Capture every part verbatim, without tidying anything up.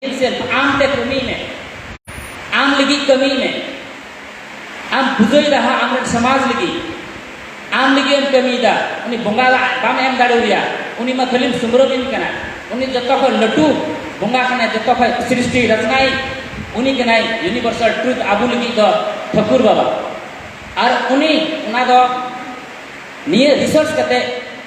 Self, ᱟᱢ ᱛᱮ ᱠᱟᱹᱢᱤ ᱢᱮ, ᱟᱢ ᱞᱟᱹᱜᱤᱫ ᱠᱟᱹᱢᱤ ᱢᱮ᱾ ᱟᱢ ᱵᱩᱡᱷᱟᱹᱣ ᱫᱟ ᱦᱟᱸᱜ, ᱟᱢ ᱨᱮᱱ ᱥᱚᱢᱟᱡᱽ ᱞᱟᱹᱜᱤᱫ, ᱟᱢ ᱞᱟᱹᱜᱤᱫ ᱮᱢ ᱠᱟᱹᱢᱤᱭᱮᱫᱟ᱾ ᱩᱱᱤ ᱵᱚᱸᱜᱟ ᱵᱟᱢ ᱮᱢ ᱫᱟᱲᱮᱣᱟᱭᱟ, ᱩᱱᱤ ᱢᱟ ᱠᱷᱟᱹᱞᱤᱢ ᱥᱩᱢᱨᱚᱢᱤᱱ ᱠᱟᱱᱟ᱾ ᱩᱱᱤ ᱡᱚᱛᱚ ᱠᱷᱚᱱ ᱞᱟᱹᱴᱩ ᱵᱚᱸᱜᱟ ᱠᱟᱱᱟᱭ, ᱡᱚᱛᱚ ᱠᱷᱚᱱ ᱥᱨᱤᱥᱴᱤ ᱨᱟᱪᱱᱟᱭᱤᱡ ᱩᱱᱤ ᱠᱟᱱᱟᱭ᱾ ᱤᱭᱩᱱᱤᱵᱷᱟᱨᱥᱟᱞ ᱴᱨᱩᱛᱷ ᱟᱵᱚ ᱞᱟᱹᱜᱤᱫ ᱫᱚ ᱴᱷᱟᱹᱠᱩᱨ ᱵᱟᱵᱟ᱾ ᱟᱨ ᱩᱱᱤ ᱚᱱᱟ ᱫᱚ ᱱᱤᱭᱟᱹ ᱨᱤᱥᱟᱨᱪ ᱠᱟᱛᱮ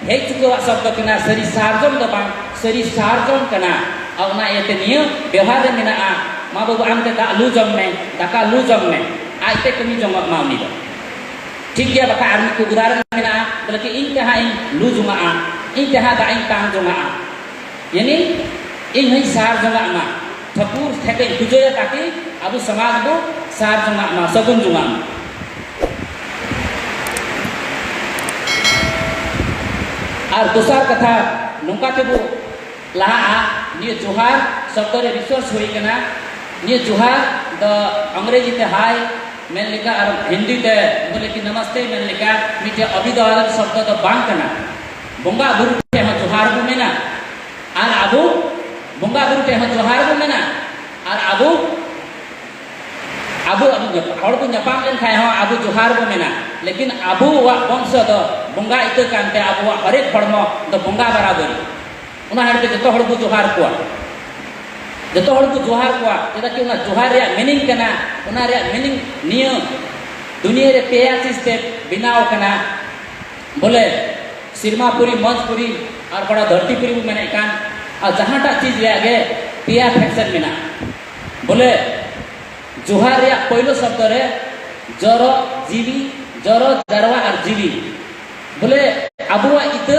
ᱦᱮᱡ ᱪᱩᱠᱟᱹᱣᱟᱜ ᱥᱚᱵᱫᱚ ᱠᱟᱱᱟ, ᱥᱟᱹᱨᱤ ᱥᱟᱨᱡᱚᱢ ᱫᱚ ᱵᱟᱝ, ᱥᱟᱹᱨᱤ ᱥᱟᱨᱡᱚᱢ ᱠᱟᱱᱟ᱾ ᱟᱨ ᱚᱱᱟ ᱤᱭᱟᱹᱛᱮ ᱱᱤᱭᱟᱹ ᱵᱮᱣᱦᱟᱨ ᱨᱮ ᱢᱮᱱᱟᱜᱼᱟ, ᱢᱟ ᱵᱟᱹᱵᱩ ᱟᱢ ᱛᱮ ᱫᱟᱜ ᱞᱩ ᱡᱚᱝ ᱢᱮ, ᱫᱟᱠᱟ ᱞᱩ ᱡᱚᱝ ᱢᱮ, ᱟᱡᱛᱮ ᱠᱟᱹᱢᱤ ᱡᱚᱝᱚᱜ ᱢᱟ ᱩᱱᱤ ᱫᱚ᱾ ᱴᱷᱤᱠ ᱜᱮᱭᱟ, ᱵᱟᱠᱷᱟᱡ ᱟᱨ ᱢᱤᱫ ᱠᱚ ᱩᱫᱟᱦᱚᱨᱚᱱ ᱢᱮᱱᱟᱜᱼᱟ, ᱵᱚᱞᱮ ᱠᱤ ᱤᱧ ᱛᱮ ᱦᱟᱸᱜ ᱤᱧ ᱞᱩ ᱡᱚᱝᱟᱜᱼᱟ, ᱤᱧ ᱛᱮ ᱦᱟᱸᱜ ᱫᱟᱜ ᱤᱧ ᱛᱟᱝ ᱡᱚᱝᱟᱜᱼᱟ᱾ ᱭᱟᱱᱤ ᱤᱧ ᱦᱚᱸᱧ ᱥᱟᱨ ᱡᱚᱝᱟᱜ ᱢᱟ, ᱴᱷᱟᱹᱠᱩᱨ ᱴᱷᱮᱱ ᱤᱧ ᱯᱩᱡᱟᱹᱭᱟ, ᱛᱟᱠᱤ ᱟᱵᱚ ᱥᱚᱢᱟᱡᱽ ᱵᱚ ᱥᱟᱨ ᱡᱚᱝᱟᱜ ᱢᱟ, ᱥᱟᱹᱜᱩᱱ ᱡᱚᱝᱟᱜ ᱢᱟ᱾ ᱟᱨ ᱫᱚᱥᱟᱨ ᱠᱟᱛᱷᱟ ᱱᱚᱝᱠᱟ ᱛᱮᱵᱚ ᱞᱟᱦᱟᱜᱼᱟ, ᱱᱤᱭᱟᱹ ᱡᱚᱦᱟᱨ ᱥᱚᱵᱫᱚ ᱨᱮ ᱨᱤᱥᱟᱨᱪ ᱦᱩᱭ ᱠᱟᱱᱟ᱾ ᱱᱤᱭᱟᱹ ᱡᱚᱦᱟᱨ ᱫᱚ ᱟᱝᱨᱮᱡᱤ ᱛᱮ ᱦᱟᱭ ᱢᱮᱱ ᱞᱮᱠᱟ ᱟᱨ ᱦᱤᱱᱫᱤ ᱛᱮ ᱵᱚᱞᱮ ᱠᱤ ᱱᱟᱢᱟᱥᱛᱮ ᱢᱮᱱ ᱞᱮᱠᱟ ᱢᱤᱫᱴᱮᱡ ᱚᱵᱷᱤᱫᱷᱟᱨᱚᱱ ᱥᱚᱵᱫᱚ ᱫᱚ ᱵᱟᱝ ᱠᱟᱱᱟ᱾ ᱵᱚᱸᱜᱟ ᱵᱩᱨᱩ ᱴᱷᱮᱱ ᱦᱚᱸ ᱡᱚᱦᱟᱨ ᱵᱚ ᱢᱮᱱᱟ, ᱟᱨ ᱟᱵᱚ ᱵᱚᱸᱜᱟ ᱵᱩᱨᱩ ᱴᱷᱮᱱ ᱦᱚᱸ ᱡᱚᱦᱟᱨ ᱵᱚ ᱢᱮᱱᱟ, ᱟᱨ ᱟᱵᱚ ᱟᱵᱚ ᱟᱵᱚ ᱧᱟᱯ-, ᱦᱚᱲ ᱠᱚ ᱧᱟᱯᱟᱢ ᱞᱮᱱᱠᱷᱟᱱ ᱦᱚᱸ ᱟᱵᱚ ᱡᱚᱦᱟᱨ ᱵᱚ ᱢᱮᱱᱟ, ᱞᱮᱠᱤᱱ ᱟᱵᱚᱣᱟᱜ ᱵᱚᱝᱥᱚ ᱫᱚ ᱵᱚᱸᱜᱟ ᱤᱛᱟᱹ ᱠᱟᱱᱛᱮ ᱟᱵᱚᱣᱟᱜ ᱦᱟᱨᱮᱠ ᱦᱚᱲᱢᱚ ᱫᱚ ᱵᱚᱸᱜᱟ ᱵᱟᱨᱟᱵᱟᱹᱨᱤ᱾ ᱚᱱᱟ ᱦᱟᱹᱨ ᱛᱮ ᱡᱚᱛᱚ ᱦᱚᱲ ᱵᱚ ᱡᱚᱦᱟᱨ ᱠᱚᱣᱟ, ᱡᱚᱛᱚ ᱦᱚᱲ ᱵᱚ ᱡᱚᱦᱟᱨ ᱠᱚᱣᱟ᱾ ᱪᱮᱫᱟᱜ ᱠᱤ ᱚᱱᱟ ᱡᱚᱦᱟᱨ ᱨᱮᱭᱟᱜ ᱢᱤᱱᱤᱝ ᱠᱟᱱᱟ, ᱚᱱᱟ ᱨᱮᱭᱟᱜ ᱢᱤᱱᱤᱝ ᱱᱤᱭᱟᱹ ᱫᱩᱱᱤᱭᱟᱹ ᱨᱮ ᱯᱮᱭᱟ ᱪᱤᱡᱽ ᱛᱮ ᱵᱮᱱᱟᱣ ᱠᱟᱱᱟ᱾ ᱵᱚᱞᱮ ᱥᱤᱨᱢᱟᱯᱩᱨᱤ, ᱢᱚᱸᱡᱽᱯᱩᱨᱤ ᱟᱨ ᱵᱟᱲᱟ ᱫᱷᱟᱹᱨᱛᱤᱯᱩᱨᱤ ᱵᱚ ᱢᱮᱱᱮᱫ ᱠᱟᱱ, ᱟᱨ ᱡᱟᱦᱟᱸᱴᱟᱜ ᱪᱤᱡᱽ ᱨᱮᱭᱟᱜ ᱜᱮ ᱯᱮᱭᱟ ᱯᱷᱮᱠᱥᱚᱱ ᱢᱮᱱᱟᱜᱼᱟ᱾ ᱵᱚᱞᱮ ᱡᱚᱦᱟᱨ ᱨᱮᱭᱟᱜ ᱯᱳᱭᱞᱳ ᱥᱚᱵᱫᱚ ᱨᱮ ᱡᱚᱨᱚ, ᱡᱤᱣᱤ, ᱡᱚᱨᱚ, ᱡᱟᱨᱣᱟ ᱟᱨ ᱡᱤᱣᱤ᱾ ᱵᱚᱞᱮ ᱟᱵᱚᱣᱟᱜ ᱤᱛᱟᱹ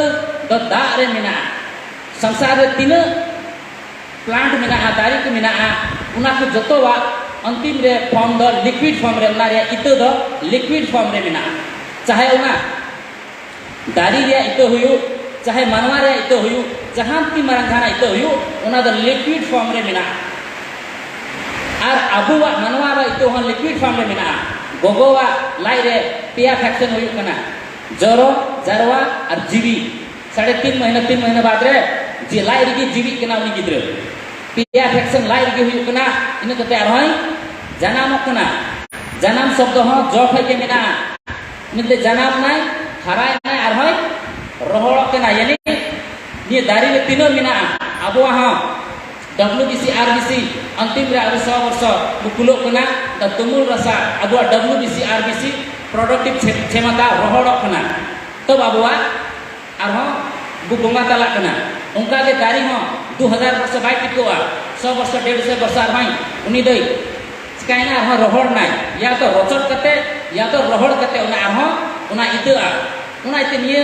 ᱫᱚ ᱫᱟᱜ ᱨᱮ ᱢᱮᱱᱟᱜᱼᱟ᱾ ᱥᱚᱝᱥᱟᱨ ᱨᱮ ᱛᱤᱱᱟᱹᱜ ᱯᱞᱟᱱᱴ ᱢᱮᱱᱟᱜᱼᱟ, ᱫᱟᱨᱮ ᱠᱚ ᱢᱮᱱᱟᱜᱼᱟ, ᱚᱱᱟ ᱠᱚ ᱡᱚᱛᱚᱣᱟᱜ ᱚᱱᱛᱤᱢ ᱨᱮ ᱯᱷᱚᱨᱢ ᱫᱚ ᱞᱤᱠᱩᱭᱤᱰ ᱯᱷᱚᱨᱢ ᱨᱮ, ᱚᱱᱟ ᱨᱮᱭᱟᱜ ᱤᱛᱟᱹ ᱫᱚ ᱞᱤᱠᱩᱭᱤᱰ ᱯᱷᱚᱨᱢ ᱨᱮ ᱢᱮᱱᱟᱜᱼᱟ᱾ ᱪᱟᱦᱮ ᱚᱱᱟ ᱫᱟᱨᱮ ᱨᱮᱭᱟᱜ ᱤᱛᱟᱹ ᱦᱩᱭᱩᱜ, ᱪᱟᱦᱮ ᱢᱟᱱᱣᱟ ᱨᱮᱭᱟᱜ ᱤᱛᱟᱹ ᱦᱩᱭᱩᱜ, ᱡᱟᱦᱟᱸ ᱛᱤᱱ ᱢᱟᱨᱟᱝ ᱡᱟᱦᱟᱱᱟᱜ ᱤᱛᱟᱹ ᱦᱩᱭᱩᱜ, ᱚᱱᱟ ᱫᱚ ᱞᱤᱠᱩᱭᱤᱰ ᱯᱷᱚᱨᱢ ᱨᱮ ᱢᱮᱱᱟᱜᱼᱟ᱾ ᱟᱨ ᱟᱵᱚᱣᱟᱜ ᱢᱟᱱᱣᱟ ᱨᱮᱭᱟᱜ ᱤᱛᱟᱹ ᱦᱚᱸ ᱞᱤᱠᱩᱭᱤᱰ ᱯᱷᱚᱨᱢ ᱨᱮ ᱢᱮᱱᱟᱜᱼᱟ᱾ ᱜᱚᱜᱚᱣᱟᱜ ᱞᱟᱡ ᱨᱮ ᱯᱮᱭᱟ ᱯᱷᱮᱠᱥᱚᱱ ᱦᱩᱭᱩᱜ ᱠᱟᱱᱟ, ᱡᱚᱨᱚ, ᱡᱟᱨᱣᱟ ᱟᱨ ᱡᱤᱣᱤ᱾ ᱥᱟᱲᱮ ᱛᱤᱱ ᱢᱟᱹᱦᱱᱟᱹ, ᱛᱤᱱ ᱢᱟᱹᱦᱱᱟᱹ ᱵᱟᱫ ᱨᱮ ᱡᱮ ᱞᱟᱡ ᱨᱮᱜᱮ ᱡᱤᱣᱤᱜ ᱠᱟᱱᱟ ᱩᱱᱤ ᱜᱤᱫᱽᱨᱟᱹ᱾ ᱯᱮᱭᱟ ᱯᱷᱮᱠᱥᱚᱱ ᱞᱟᱡ ᱨᱮᱜᱮ ᱦᱩᱭᱩᱜ ᱠᱟᱱᱟ᱾ ᱤᱱᱟᱹ ᱠᱟᱛᱮ ᱟᱨᱦᱚᱸᱭ ᱡᱟᱱᱟᱢᱚᱜ ᱠᱟᱱᱟ᱾ ᱡᱟᱱᱟᱢ ᱥᱚᱵᱫᱚ ᱦᱚᱸ ᱡᱚ ᱠᱷᱚᱡ ᱜᱮ ᱢᱮᱱᱟᱜᱼᱟ᱾ ᱤᱱᱟᱹ ᱠᱟᱛᱮ ᱡᱟᱱᱟᱢ ᱱᱟᱭ, ᱦᱟᱨᱟᱭ ᱱᱟᱭ, ᱟᱨᱦᱚᱸᱭ ᱨᱚᱦᱚᱲᱚᱜ ᱠᱟᱱᱟ᱾ ᱭᱟᱱᱤ ᱱᱤᱭᱟᱹ ᱫᱟᱨᱮ ᱨᱮ ᱛᱤᱱᱟᱹᱜ ᱢᱮᱱᱟᱜᱼᱟ, ᱟᱵᱚᱣᱟᱜ ᱦᱚᱸ ᱰᱟᱵᱞᱤᱭᱩ ᱵᱤ ᱥᱤ, ᱟᱨ ᱵᱤ ᱥᱤ, ᱚᱱᱛᱤᱢ ᱨᱮ ᱟᱵᱚ ᱥᱚ ᱵᱚᱨᱥᱚ ᱵᱚ ᱠᱩᱞᱚᱜ ᱠᱟᱱᱟ᱾ ᱫᱟ ᱛᱩᱢᱩᱞ ᱨᱟᱥᱟ, ᱟᱵᱚᱣᱟᱜ ᱰᱟᱵᱞᱤᱭᱩ ᱵᱤ ᱥᱤ, ᱟᱨ ᱵᱤ ᱥᱤ ᱯᱨᱚᱰᱟᱠᱴᱤᱵᱷ ᱪᱷᱮ-, ᱠᱷᱮᱢᱟᱛᱟ ᱨᱚᱦᱚᱲᱚᱜ ᱠᱟᱱᱟ᱾ ᱛᱚᱵ ᱟᱵᱚᱣᱟᱜ ᱟᱨᱦᱚᱸ ᱵᱚ ᱵᱚᱸᱜᱟ ᱛᱟᱞᱟᱜ ᱠᱟᱱᱟ᱾ ᱚᱱᱠᱟ ᱜᱮ ᱫᱟᱨᱮ ᱦᱚᱸ ᱫᱩ ᱦᱟᱡᱟᱨ ᱵᱚᱨᱥᱚ ᱵᱟᱭ ᱴᱤᱠᱟᱹᱜᱼᱟ, ᱥᱚ ᱵᱚᱨᱥᱚ, ᱰᱮᱲ ᱥᱚ ᱵᱚᱨᱥᱚ ᱟᱨᱦᱚᱸ ᱩᱱᱤ ᱫᱚᱭ ᱪᱤᱠᱟᱭᱱᱟ? ᱟᱨᱦᱚᱸ ᱨᱚᱦᱚᱲ ᱱᱟᱭ, ᱭᱟ ᱛᱚ ᱨᱚᱪᱚᱫ ᱠᱟᱛᱮ, ᱭᱟ ᱛᱚ ᱨᱚᱦᱚᱲ ᱠᱟᱛᱮ ᱚᱱᱟ ᱟᱨᱦᱚᱸ ᱚᱱᱟ ᱤᱛᱟᱹᱜᱼᱟ᱾ ᱚᱱᱟ ᱤᱛᱟᱹ ᱱᱤᱭᱟᱹ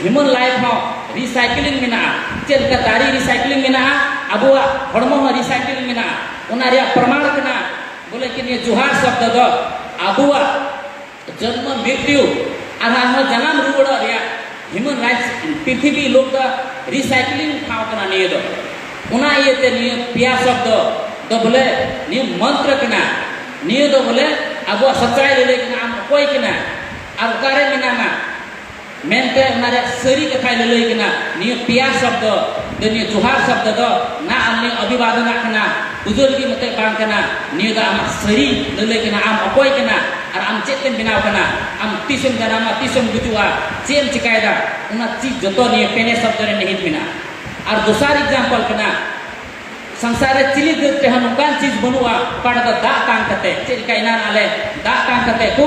ᱦᱤᱭᱩᱢᱮᱱ ᱞᱟᱭᱤᱯᱷ ᱦᱚᱸ ᱨᱤᱥᱟᱭᱠᱞᱤᱝ ᱢᱮᱱᱟᱜᱼᱟ᱾ ᱪᱮᱫ ᱞᱮᱠᱟ ᱫᱟᱨᱮ ᱨᱤᱥᱟᱭᱠᱞᱤᱝ ᱢᱮᱱᱟᱜᱼᱟ, ᱟᱵᱚᱣᱟᱜ ᱦᱚᱲᱢᱚ ᱦᱚᱸ ᱨᱤᱥᱟᱭᱠᱞᱤᱝ ᱢᱮᱱᱟᱜᱼᱟ᱾ ᱚᱱᱟ ᱨᱮᱭᱟᱜ ᱯᱨᱚᱢᱟᱬ ᱠᱟᱱᱟ ᱵᱚᱞᱮ ᱠᱤ ᱱᱤᱭᱟᱹ ᱡᱚᱦᱟᱨ ᱥᱚᱵᱫᱚ ᱫᱚ ᱟᱵᱚᱣᱟᱜ ᱡᱚᱱᱢᱚ ᱢᱨᱤᱛᱭᱩ ᱟᱨ ᱟᱨᱦᱚᱸ ᱡᱟᱱᱟᱢ ᱨᱩᱣᱟᱹᱲᱚᱜ ᱨᱮᱭᱟᱜ ᱦᱤᱭᱩᱢᱮᱱ ᱨᱟᱭᱤᱴᱥ, ᱯᱨᱤᱛᱷᱤᱵᱤ ᱞᱳᱠ ᱫᱚ ᱨᱤᱥᱟᱭᱠᱞᱤᱝ ᱴᱷᱟᱶ ᱠᱟᱱᱟ ᱱᱤᱭᱟᱹ ᱫᱚ᱾ ᱚᱱᱟ ᱤᱭᱟᱹᱛᱮ ᱱᱤᱭᱟᱹ ᱯᱮᱭᱟ ᱥᱚᱵᱫᱚ ᱫᱚ ᱵᱚᱞᱮ ᱱᱤᱭᱟᱹ ᱢᱚᱱᱛᱨᱚ ᱠᱟᱱᱟ᱾ ᱱᱤᱭᱟᱹ ᱫᱚ ᱵᱚᱞᱮ ᱟᱵᱚᱣᱟᱜ ᱥᱟᱪᱟᱭ ᱞᱟᱹᱞᱟᱹᱭ ᱠᱟᱱᱟ, ᱟᱢ ᱚᱠᱚᱭ ᱠᱟᱱᱟ ᱟᱨ ᱚᱠᱟᱨᱮ ᱢᱮᱱᱟᱢᱟ ᱢᱮᱱᱛᱮ ᱚᱱᱟ ᱨᱮᱭᱟᱜ ᱥᱟᱹᱨᱤ ᱠᱟᱛᱷᱟᱭ ᱞᱟᱹᱞᱟᱹᱭ ᱠᱟᱱᱟ᱾ ᱱᱤᱭᱟᱹ ᱯᱮᱭᱟ ᱥᱚᱵᱫᱚ ᱫᱚ, ᱱᱤᱭᱟᱹ ᱡᱚᱦᱟᱨ ᱥᱚᱵᱫᱚ ᱫᱚ ᱱᱟ ᱟᱢ ᱱᱤᱭᱟᱹ ᱚᱵᱷᱤᱵᱟᱫᱚᱱᱟᱜ ᱠᱟᱱᱟ, ᱯᱩᱡᱟᱹ ᱞᱟᱹᱜᱤᱫ ᱢᱚᱛᱚ ᱵᱟᱝ ᱠᱟᱱᱟ᱾ ᱱᱤᱭᱟᱹ ᱫᱚ ᱟᱢᱟᱜ ᱥᱟᱹᱨᱤ ᱞᱟᱹᱞᱟᱹᱭ ᱠᱟᱱᱟ, ᱟᱢ ᱚᱠᱚᱭ ᱠᱟᱱᱟ ᱟᱨ ᱟᱢ ᱪᱮᱫ ᱛᱮᱢ ᱵᱮᱱᱟᱣ ᱠᱟᱱᱟ, ᱟᱢ ᱛᱤᱥᱮᱢ ᱡᱟᱱᱟᱢᱟ, ᱛᱤᱥᱮᱢ ᱜᱩᱡᱩᱜᱼᱟ, ᱪᱮᱫ ᱮᱢ ᱪᱤᱠᱟᱭᱮᱫᱟ, ᱚᱱᱟ ᱪᱤᱡᱽ ᱡᱚᱛᱚ ᱱᱤᱭᱟᱹ ᱯᱮᱱᱮ ᱥᱚᱵᱫᱚ ᱨᱮ ᱱᱤᱦᱤᱛ ᱢᱮᱱᱟᱜᱼᱟ᱾ ᱟᱨ ᱫᱚᱥᱟᱨ ᱮᱠᱡᱟᱢᱯᱚᱞ ᱠᱟᱱᱟ, ᱥᱚᱝᱥᱟᱨ ᱨᱮ ᱪᱤᱞᱤ ᱫᱟᱹᱫ ᱛᱮᱦᱚᱸ ᱱᱚᱝᱠᱟᱱ ᱪᱤᱡᱽ ᱵᱟᱹᱱᱩᱜᱼᱟ ᱚᱠᱟᱴᱟᱜ ᱫᱚ ᱫᱟᱜ ᱛᱟᱝ ᱠᱟᱛᱮ, ᱪᱮᱫ ᱞᱮᱠᱟ ᱮᱱᱟᱱ ᱟᱞᱮ ᱫᱟᱜ ᱛᱟᱝ ᱠᱟᱛᱮ ᱠᱚ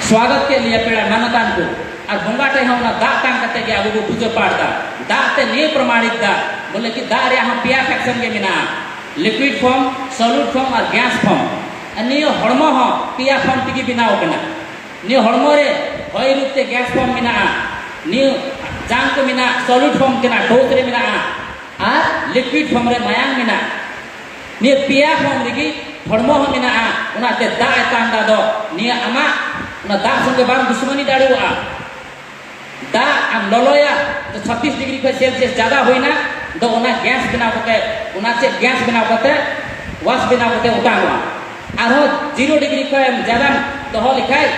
ᱥᱣᱟᱜᱚᱛ ᱠᱮᱫ ᱞᱮᱭᱟ ᱯᱮᱲᱟ ᱢᱟᱱᱚᱛᱟᱱ ᱠᱚ, ᱟᱨ ᱵᱚᱸᱜᱟ ᱴᱷᱮᱱ ᱦᱚᱸ ᱚᱱᱟ ᱫᱟᱜ ᱛᱟᱝ ᱠᱟᱛᱮ ᱜᱮ ᱟᱵᱚ ᱵᱚ ᱯᱩᱡᱟᱹ ᱯᱟᱴ ᱫᱟ᱾ ᱫᱟᱜ ᱛᱮ ᱱᱤᱭᱟᱹ ᱯᱨᱚᱢᱟᱬᱤᱛ ᱫᱟ ᱵᱚᱞᱮ ᱠᱤ ᱫᱟᱜ ᱨᱮᱭᱟᱜ ᱦᱚᱸ ᱯᱮᱭᱟ ᱯᱷᱮᱠᱥᱚᱱ ᱜᱮ ᱢᱮᱱᱟᱜᱼᱟ, ᱞᱤᱠᱩᱭᱤᱰ ᱯᱷᱚᱨᱢ, ᱥᱚᱞᱤᱰ ᱯᱷᱚᱨᱢ ᱟᱨ ᱜᱮᱥ ᱯᱷᱚᱨᱢ᱾ ᱟᱨ ᱱᱤᱭᱟᱹ ᱦᱚᱲᱢᱚ ᱦᱚᱸ ᱯᱮᱭᱟ ᱯᱷᱚᱨᱢ ᱛᱮᱜᱮ ᱵᱮᱱᱟᱣ ᱠᱟᱱᱟ᱾ ᱱᱤᱭᱟᱹ ᱦᱚᱲᱢᱚ ᱨᱮ ᱦᱚᱭ ᱨᱩᱯ ᱛᱮ ᱜᱮᱥ ᱯᱷᱚᱨᱢ ᱢᱮᱱᱟᱜᱼᱟ, ᱱᱤᱭᱟᱹ ᱡᱟᱝ ᱠᱚ ᱢᱮᱱᱟᱜᱼᱟ, ᱥᱚᱞᱤᱰ ᱯᱷᱚᱨᱢ ᱠᱟᱱᱟ, ᱴᱷᱳᱥ ᱨᱮ ᱢᱮᱱᱟᱜᱼᱟ, ᱟᱨ ᱞᱤᱠᱩᱭᱤᱰ ᱯᱷᱚᱨᱢ ᱨᱮ ᱢᱟᱭᱟᱝ ᱢᱮᱱᱟᱜᱼᱟ᱾ ᱱᱤᱭᱟᱹ ᱯᱮᱭᱟ ᱯᱷᱚᱨᱢ ᱨᱮᱜᱮ ᱦᱚᱲᱢᱚ ᱦᱚᱸ ᱢᱮᱱᱟᱜᱼᱟ᱾ ᱚᱱᱟᱛᱮ ᱫᱟᱜ ᱮ ᱛᱟᱝ ᱫᱟ ᱫᱚ ᱱᱤᱭᱟᱹ ᱟᱢᱟᱜ ᱚᱱᱟ ᱫᱟᱜ ᱥᱚᱸᱜᱮ ᱵᱟᱢ ᱫᱩᱥᱢᱟᱱᱤ ᱫᱟᱲᱮᱭᱟᱜᱼᱟ᱾ ᱫᱟᱜ ᱟᱢ ᱞᱚᱞᱚᱭᱟ ᱛᱚ ᱪᱷᱟᱵᱵᱤᱥ ᱰᱤᱜᱽᱨᱤ ᱠᱷᱚᱱ ᱥᱮᱞᱥᱤᱭᱟᱥ ᱡᱟᱫᱟ ᱦᱩᱭᱱᱟ, ᱫᱚ ᱚᱱᱟ ᱜᱮᱥ ᱵᱮᱱᱟᱣ ᱠᱟᱛᱮ, ᱚᱱᱟ ᱪᱮᱫ ᱜᱮᱥ ᱵᱮᱱᱟᱣ ᱠᱟᱛᱮ, ᱣᱟᱥ ᱵᱮᱱᱟᱣ ᱠᱟᱛᱮ ᱚᱴᱟᱝᱚᱜᱼᱟ᱾ ᱟᱨᱦᱚᱸ ᱡᱤᱨᱳ ᱰᱤᱜᱽᱨᱤ ᱠᱷᱚᱱ ᱡᱟᱫᱟᱢ ᱫᱚᱦᱚ ᱞᱮᱠᱷᱟᱡ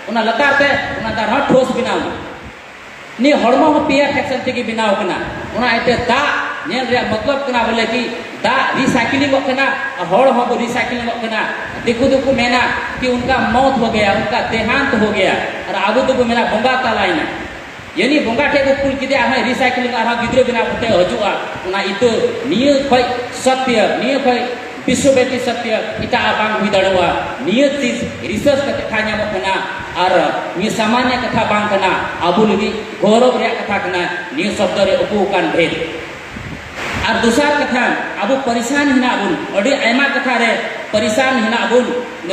ᱚᱱᱟ ᱞᱟᱛᱟᱨ ᱛᱮ ᱚᱱᱟ ᱫᱚ ᱟᱨᱦᱚᱸ ᱴᱷᱳᱥ ᱵᱮᱱᱟᱣ ᱮᱱᱟ᱾ ᱱᱤᱭᱟᱹ ᱦᱚᱲᱢᱚ ᱦᱚᱸ ᱯᱮᱭᱟ ᱯᱷᱮᱠᱥᱚᱱ ᱛᱮᱜᱮ ᱵᱮᱱᱟᱣ ᱠᱟᱱᱟ᱾ ᱚᱱᱟ ᱤᱭᱟᱹᱛᱮ ᱫᱟᱜ ᱧᱮᱞ ᱨᱮᱭᱟᱜ ᱢᱚᱛᱞᱚᱵ ᱠᱟᱱᱟ ᱵᱚᱞᱮ ᱠᱤ ᱫᱟᱜ recycling ᱚᱜ ᱠᱟᱱᱟ, ᱦᱚᱲ ᱦᱚᱸ ᱵᱚ recycling ᱚᱜ ᱠᱟᱱᱟ᱾ ᱫᱤᱠᱩ ᱫᱚᱠᱚ ᱢᱮᱱᱟ ᱠᱤ ᱩᱱᱠᱟ ᱢᱚᱣᱛ ᱦᱳ ᱜᱮᱭᱟ, ᱩᱱᱠᱟ ᱫᱮᱦᱟᱱᱛ ᱦᱳ ᱜᱮᱭᱟ, ᱟᱨ ᱟᱵᱚ ᱫᱚᱵᱚ ᱢᱮᱱᱟ ᱵᱚᱸᱜᱟ ᱛᱟᱞᱟᱭᱮᱱᱟ᱾ ᱭᱟᱱᱤ ᱵᱚᱸᱜᱟ ᱴᱷᱮᱡ ᱠᱚ ᱠᱩᱞ ᱠᱮᱫᱮᱭᱟ, ᱟᱨᱦᱚᱸ recycling, ᱟᱨᱦᱚᱸ ᱜᱤᱫᱽᱨᱟᱹ ᱵᱮᱱᱟᱣ ᱠᱟᱛᱮ ᱦᱤᱡᱩᱜᱼᱟ᱾ ᱚᱱᱟ ᱤᱛᱟᱹ ᱱᱤᱭᱟᱹ ᱠᱷᱚᱡ ᱥᱚᱛᱭᱚ, ᱱᱤᱭᱟᱹ ᱠᱷᱚᱡ ᱵᱤᱥᱥᱚᱵᱮᱯᱤ ᱥᱚᱛᱭᱚ ᱮᱴᱟᱜ ᱟᱜ ᱵᱟᱝ ᱦᱩᱭ ᱫᱟᱲᱮᱭᱟᱜᱼᱟ᱾ ᱱᱤᱭᱟᱹ ᱪᱤᱡᱽ research ᱠᱟᱛᱮ ᱠᱷᱟᱡ ᱧᱟᱢᱚᱜ ᱠᱟᱱᱟ, ᱟᱨ ᱱᱤᱭᱟᱹ ᱥᱟᱢᱟᱱᱭᱚ ᱠᱟᱛᱷᱟ ᱵᱟᱝ ᱠᱟᱱᱟ, ᱟᱵᱚ ᱞᱟᱹᱜᱤᱫ ᱜᱚᱨᱚᱵ ᱨᱮᱭᱟᱜ ᱠᱟᱛᱷᱟ ᱠᱟᱱᱟ᱾ ᱱᱤᱭᱟᱹ ᱥᱚᱵᱫᱚ ᱨᱮ ᱩᱠᱩ ᱟᱠᱟᱱ ᱵᱷᱮᱫ᱾ ᱟᱨ ᱫᱚᱥᱟᱨ ᱠᱟᱛᱷᱟ, ᱟᱵᱚ ᱯᱟᱨᱤᱥᱟᱱ ᱦᱮᱱᱟᱜ ᱵᱚᱱ, ᱟᱹᱰᱤ ᱟᱭᱢᱟ ᱠᱟᱛᱷᱟ ᱨᱮ ᱯᱟᱨᱤᱥᱟᱱ ᱦᱮᱱᱟᱜ ᱵᱚᱱ᱾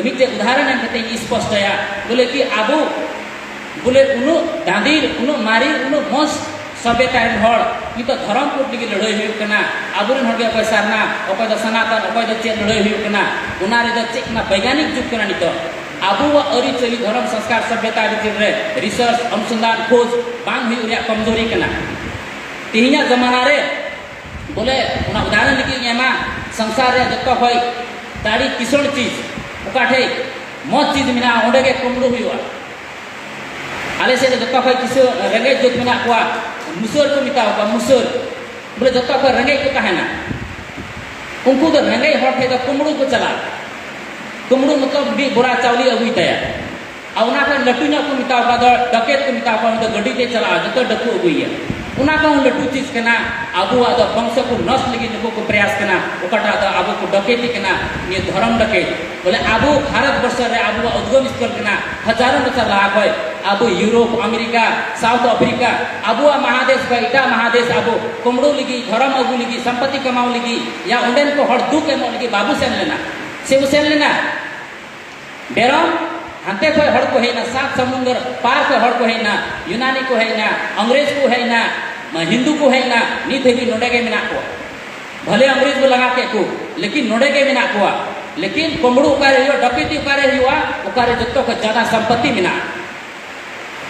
ᱢᱤᱫᱴᱮᱡ ᱩᱫᱟᱦᱚᱨᱚᱱ ᱮᱢ ᱠᱟᱛᱮ ᱤᱧ ᱥᱯᱚᱥᱴᱚᱭᱟ, ᱵᱚᱞᱮ ᱠᱤ ᱟᱵᱚ ᱵᱚᱞᱮ ᱩᱱᱟᱹᱜ ᱫᱟᱸᱫᱤᱨ, ᱩᱱᱟᱹᱜ ᱢᱟᱨᱮ, ᱩᱱᱟᱹᱜ ᱢᱚᱸᱡᱽ ᱥᱚᱵᱷᱭᱚᱛᱟ ᱨᱮᱱ ᱦᱚᱲ ᱱᱤᱛᱚᱜ ᱫᱷᱚᱨᱚᱢ ᱠᱳᱰ ᱞᱟᱹᱜᱤᱫ ᱞᱟᱹᱲᱦᱟᱹᱭ ᱦᱩᱭᱩᱜ ᱠᱟᱱᱟ᱾ ᱟᱵᱚᱨᱮᱱ ᱦᱚᱲ ᱜᱮ ᱚᱠᱚᱭ ᱥᱟᱨᱱᱟ, ᱚᱠᱚᱭ ᱫᱚ ᱥᱚᱱᱟᱛᱚᱱ, ᱚᱠᱚᱭ ᱫᱚ ᱪᱮᱫ ᱞᱟᱹᱲᱦᱟᱹᱭ ᱦᱩᱭᱩᱜ ᱠᱟᱱᱟ, ᱚᱱᱟ ᱨᱮᱫᱚ ᱪᱮᱫ ᱠᱟᱱᱟ? ᱵᱳᱭᱜᱟᱱᱤᱠ ᱡᱩᱜᱽ ᱠᱟᱱᱟ ᱱᱤᱛᱚᱜ᱾ ᱟᱵᱚᱣᱟᱜ ᱟᱹᱨᱤᱪᱟᱹᱞᱤ, ᱫᱷᱚᱨᱚᱢ, ᱥᱚᱝᱥᱠᱟᱨ, ᱥᱚᱵᱷᱭᱚᱛᱟ ᱵᱷᱤᱛᱤᱨ ᱨᱮ research, ᱚᱱᱩᱥᱚᱱᱫᱷᱟᱱ, ᱠᱷᱳᱡᱽ ᱵᱟᱝ ᱦᱩᱭᱩᱜ ᱨᱮᱭᱟᱜ ᱠᱚᱢᱡᱳᱨᱤ ᱠᱟᱱᱟ᱾ ᱛᱮᱦᱮᱧᱟᱜ ᱡᱟᱢᱟᱱᱟ ᱨᱮ ᱵᱚᱞᱮ ᱚᱱᱟ ᱩᱫᱟᱦᱚᱨᱚᱱ ᱞᱟᱹᱜᱤᱫ ᱤᱧ ᱮᱢᱟ, ᱥᱚᱝᱥᱟᱨ ᱨᱮ ᱡᱚᱛᱚ ᱠᱷᱚᱡ ᱫᱟᱲᱮ ᱠᱤᱥᱟᱹᱬ ᱪᱤᱡᱽ, ᱚᱠᱟ ᱴᱷᱮᱡ ᱢᱚᱡᱽ ᱪᱤᱡᱽ ᱢᱮᱱᱟᱜᱼᱟ, ᱚᱸᱰᱮ ᱜᱮ ᱠᱩᱢᱵᱽᱲᱩ ᱦᱩᱭᱩᱜᱼᱟ᱾ ᱟᱞᱮ ᱥᱮᱫ ᱫᱚ ᱡᱚᱛᱚ ᱠᱷᱚᱡ ᱠᱤᱥᱟᱹ ᱨᱮᱸᱜᱮᱡ ᱡᱟᱹᱛ ᱢᱮᱱᱟᱜ ᱠᱚᱣᱟ, ᱢᱩᱥᱟᱹᱨ ᱠᱚ ᱢᱮᱛᱟ ᱠᱚᱣᱟ, ᱢᱩᱥᱟᱹᱨ᱾ ᱵᱚᱞᱮ ᱡᱚᱛᱚ ᱠᱷᱚᱡ ᱨᱮᱸᱜᱮᱡ ᱠᱚ ᱛᱟᱦᱮᱱᱟ᱾ ᱩᱱᱠᱩ ᱫᱚ ᱨᱮᱸᱜᱮᱡ ᱦᱚᱲ ᱴᱷᱮᱡ ᱫᱚ ᱠᱩᱢᱵᱽᱲᱩ ᱠᱚ ᱪᱟᱞᱟᱜᱼᱟ᱾ ᱠᱩᱢᱵᱽᱲᱩ ᱢᱚᱛᱞᱚᱵ ᱢᱤᱫ ᱵᱚᱨᱟ ᱪᱟᱣᱞᱮ ᱟᱹᱜᱩᱭ ᱛᱟᱭᱟ᱾ ᱟᱨ ᱚᱱᱟ ᱠᱷᱚᱱ ᱞᱟᱹᱴᱩ ᱧᱚᱜ ᱠᱚ ᱢᱮᱛᱟ ᱠᱚᱣᱟ ᱫᱚ ᱰᱟᱠᱮᱛ ᱠᱚ ᱢᱮᱛᱟ ᱠᱚᱣᱟ, ᱩᱱᱤ ᱫᱚ ᱜᱟᱹᱰᱤ ᱛᱮ ᱪᱟᱞᱟᱜᱼᱟ, ᱡᱚᱛᱚ ᱰᱟᱹᱠᱩ ᱟᱹᱜᱩᱭᱮᱭᱟ᱾ ᱚᱱᱟ ᱠᱷᱚᱱ ᱞᱟᱹᱴᱩ ᱪᱤᱡᱽ ᱠᱟᱱᱟ ᱟᱵᱚᱣᱟᱜ ᱫᱚ ᱵᱚᱝᱥᱚ ᱠᱚ ᱱᱚᱥ ᱞᱟᱹᱜᱤᱫ ᱱᱩᱠᱩ ᱠᱚ ᱯᱨᱚᱭᱟᱥ ᱠᱟᱱᱟ, ᱚᱠᱟᱴᱟᱜ ᱫᱚ ᱟᱵᱚ ᱠᱚ ᱰᱟᱠᱮᱛᱤ ᱠᱟᱱᱟ, ᱱᱤᱭᱟᱹ ᱫᱷᱚᱨᱚᱢ ᱰᱟᱠᱮᱛ᱾ ᱵᱚᱞᱮ ᱟᱵᱚ ᱵᱷᱟᱨᱚᱛ ᱵᱚᱨᱥᱚ ᱨᱮ ᱟᱵᱚᱣᱟᱜ ᱩᱫᱜᱚᱢ ᱥᱛᱷᱚᱞ ᱠᱟᱱᱟ, ᱦᱟᱡᱟᱨᱚ ᱵᱚᱪᱷᱚᱨ ᱞᱟᱦᱟ ᱠᱷᱚᱡ ᱟᱵᱚ ᱤᱭᱩᱨᱳᱯ, ᱟᱢᱮᱨᱤᱠᱟ, ᱥᱟᱣᱩᱛᱷ ᱟᱯᱷᱨᱤᱠᱟ, ᱟᱵᱚᱣᱟᱜ ᱢᱟᱦᱟᱫᱮᱥ ᱠᱷᱚᱡ ᱮᱴᱟᱜ ᱢᱟᱦᱟᱫᱮᱥ ᱟᱵᱚ ᱠᱩᱢᱵᱽᱲᱩ ᱞᱟᱹᱜᱤᱫ, ᱫᱷᱚᱨᱚᱢ ᱟᱹᱜᱩ ᱞᱟᱹᱜᱤᱫ, ᱥᱚᱢᱯᱚᱛᱤ ᱠᱟᱢᱟᱣ ᱞᱟᱹᱜᱤᱫ, ᱭᱟ ᱚᱸᱰᱮᱱ ᱠᱚ ᱦᱚᱲ ᱫᱩᱠ ᱮᱢᱚᱜ ᱞᱟᱹᱜᱤᱫ ᱵᱟᱵᱚ ᱥᱮᱱ ᱞᱮᱱᱟ᱾ ᱥᱮ ᱵᱚ ᱥᱮᱱ ᱞᱮᱱᱟ? ᱵᱮᱨᱚᱢ ᱦᱟᱱᱛᱮ ᱠᱷᱚᱡ ᱦᱚᱲ ᱠᱚ ᱦᱮᱡ ᱮᱱᱟ, ᱥᱟᱛ ᱥᱟᱢᱩᱱᱫᱚᱨ ᱯᱟᱨ ᱠᱷᱚᱡ ᱦᱚᱲ ᱠᱚ ᱦᱮᱡ ᱮᱱᱟ, ᱭᱩᱱᱟᱱᱤ ᱠᱚ ᱦᱮᱡ ᱮᱱᱟ, ᱤᱝᱨᱮᱡᱽ ᱠᱚ ᱦᱮᱡ ᱮᱱᱟ, ᱢᱟ ᱦᱤᱱᱫᱩ ᱠᱚ ᱦᱮᱡ ᱮᱱᱟ, ᱱᱤᱛ ᱦᱟᱹᱵᱤᱡ ᱱᱚᱰᱮ ᱜᱮ ᱢᱮᱱᱟᱜ ᱠᱚᱣᱟ᱾ ᱵᱷᱟᱞᱮ ᱤᱝᱨᱮᱡᱽ ᱠᱚ ᱞᱟᱜᱟ ᱠᱮᱫ ᱠᱚ, ᱞᱮᱠᱤᱱ ᱱᱚᱰᱮ ᱜᱮ ᱢᱮᱱᱟᱜ ᱠᱚᱣᱟ᱾ ᱞᱮᱠᱤᱱ ᱠᱩᱢᱵᱽᱲᱩ ᱚᱠᱟᱨᱮ ᱦᱩᱭᱩᱜᱼᱟ, ᱰᱟᱹᱠᱟᱹᱛᱤ ᱚᱠᱟᱨᱮ ᱦᱩᱭᱩᱜᱼᱟ, ᱚᱠᱟᱨᱮ ᱡᱚᱛᱚ ᱠᱷᱚᱡ ᱡᱟᱫᱟ ᱥᱚᱢᱯᱚᱛᱤ ᱢᱮᱱᱟᱜᱼᱟ᱾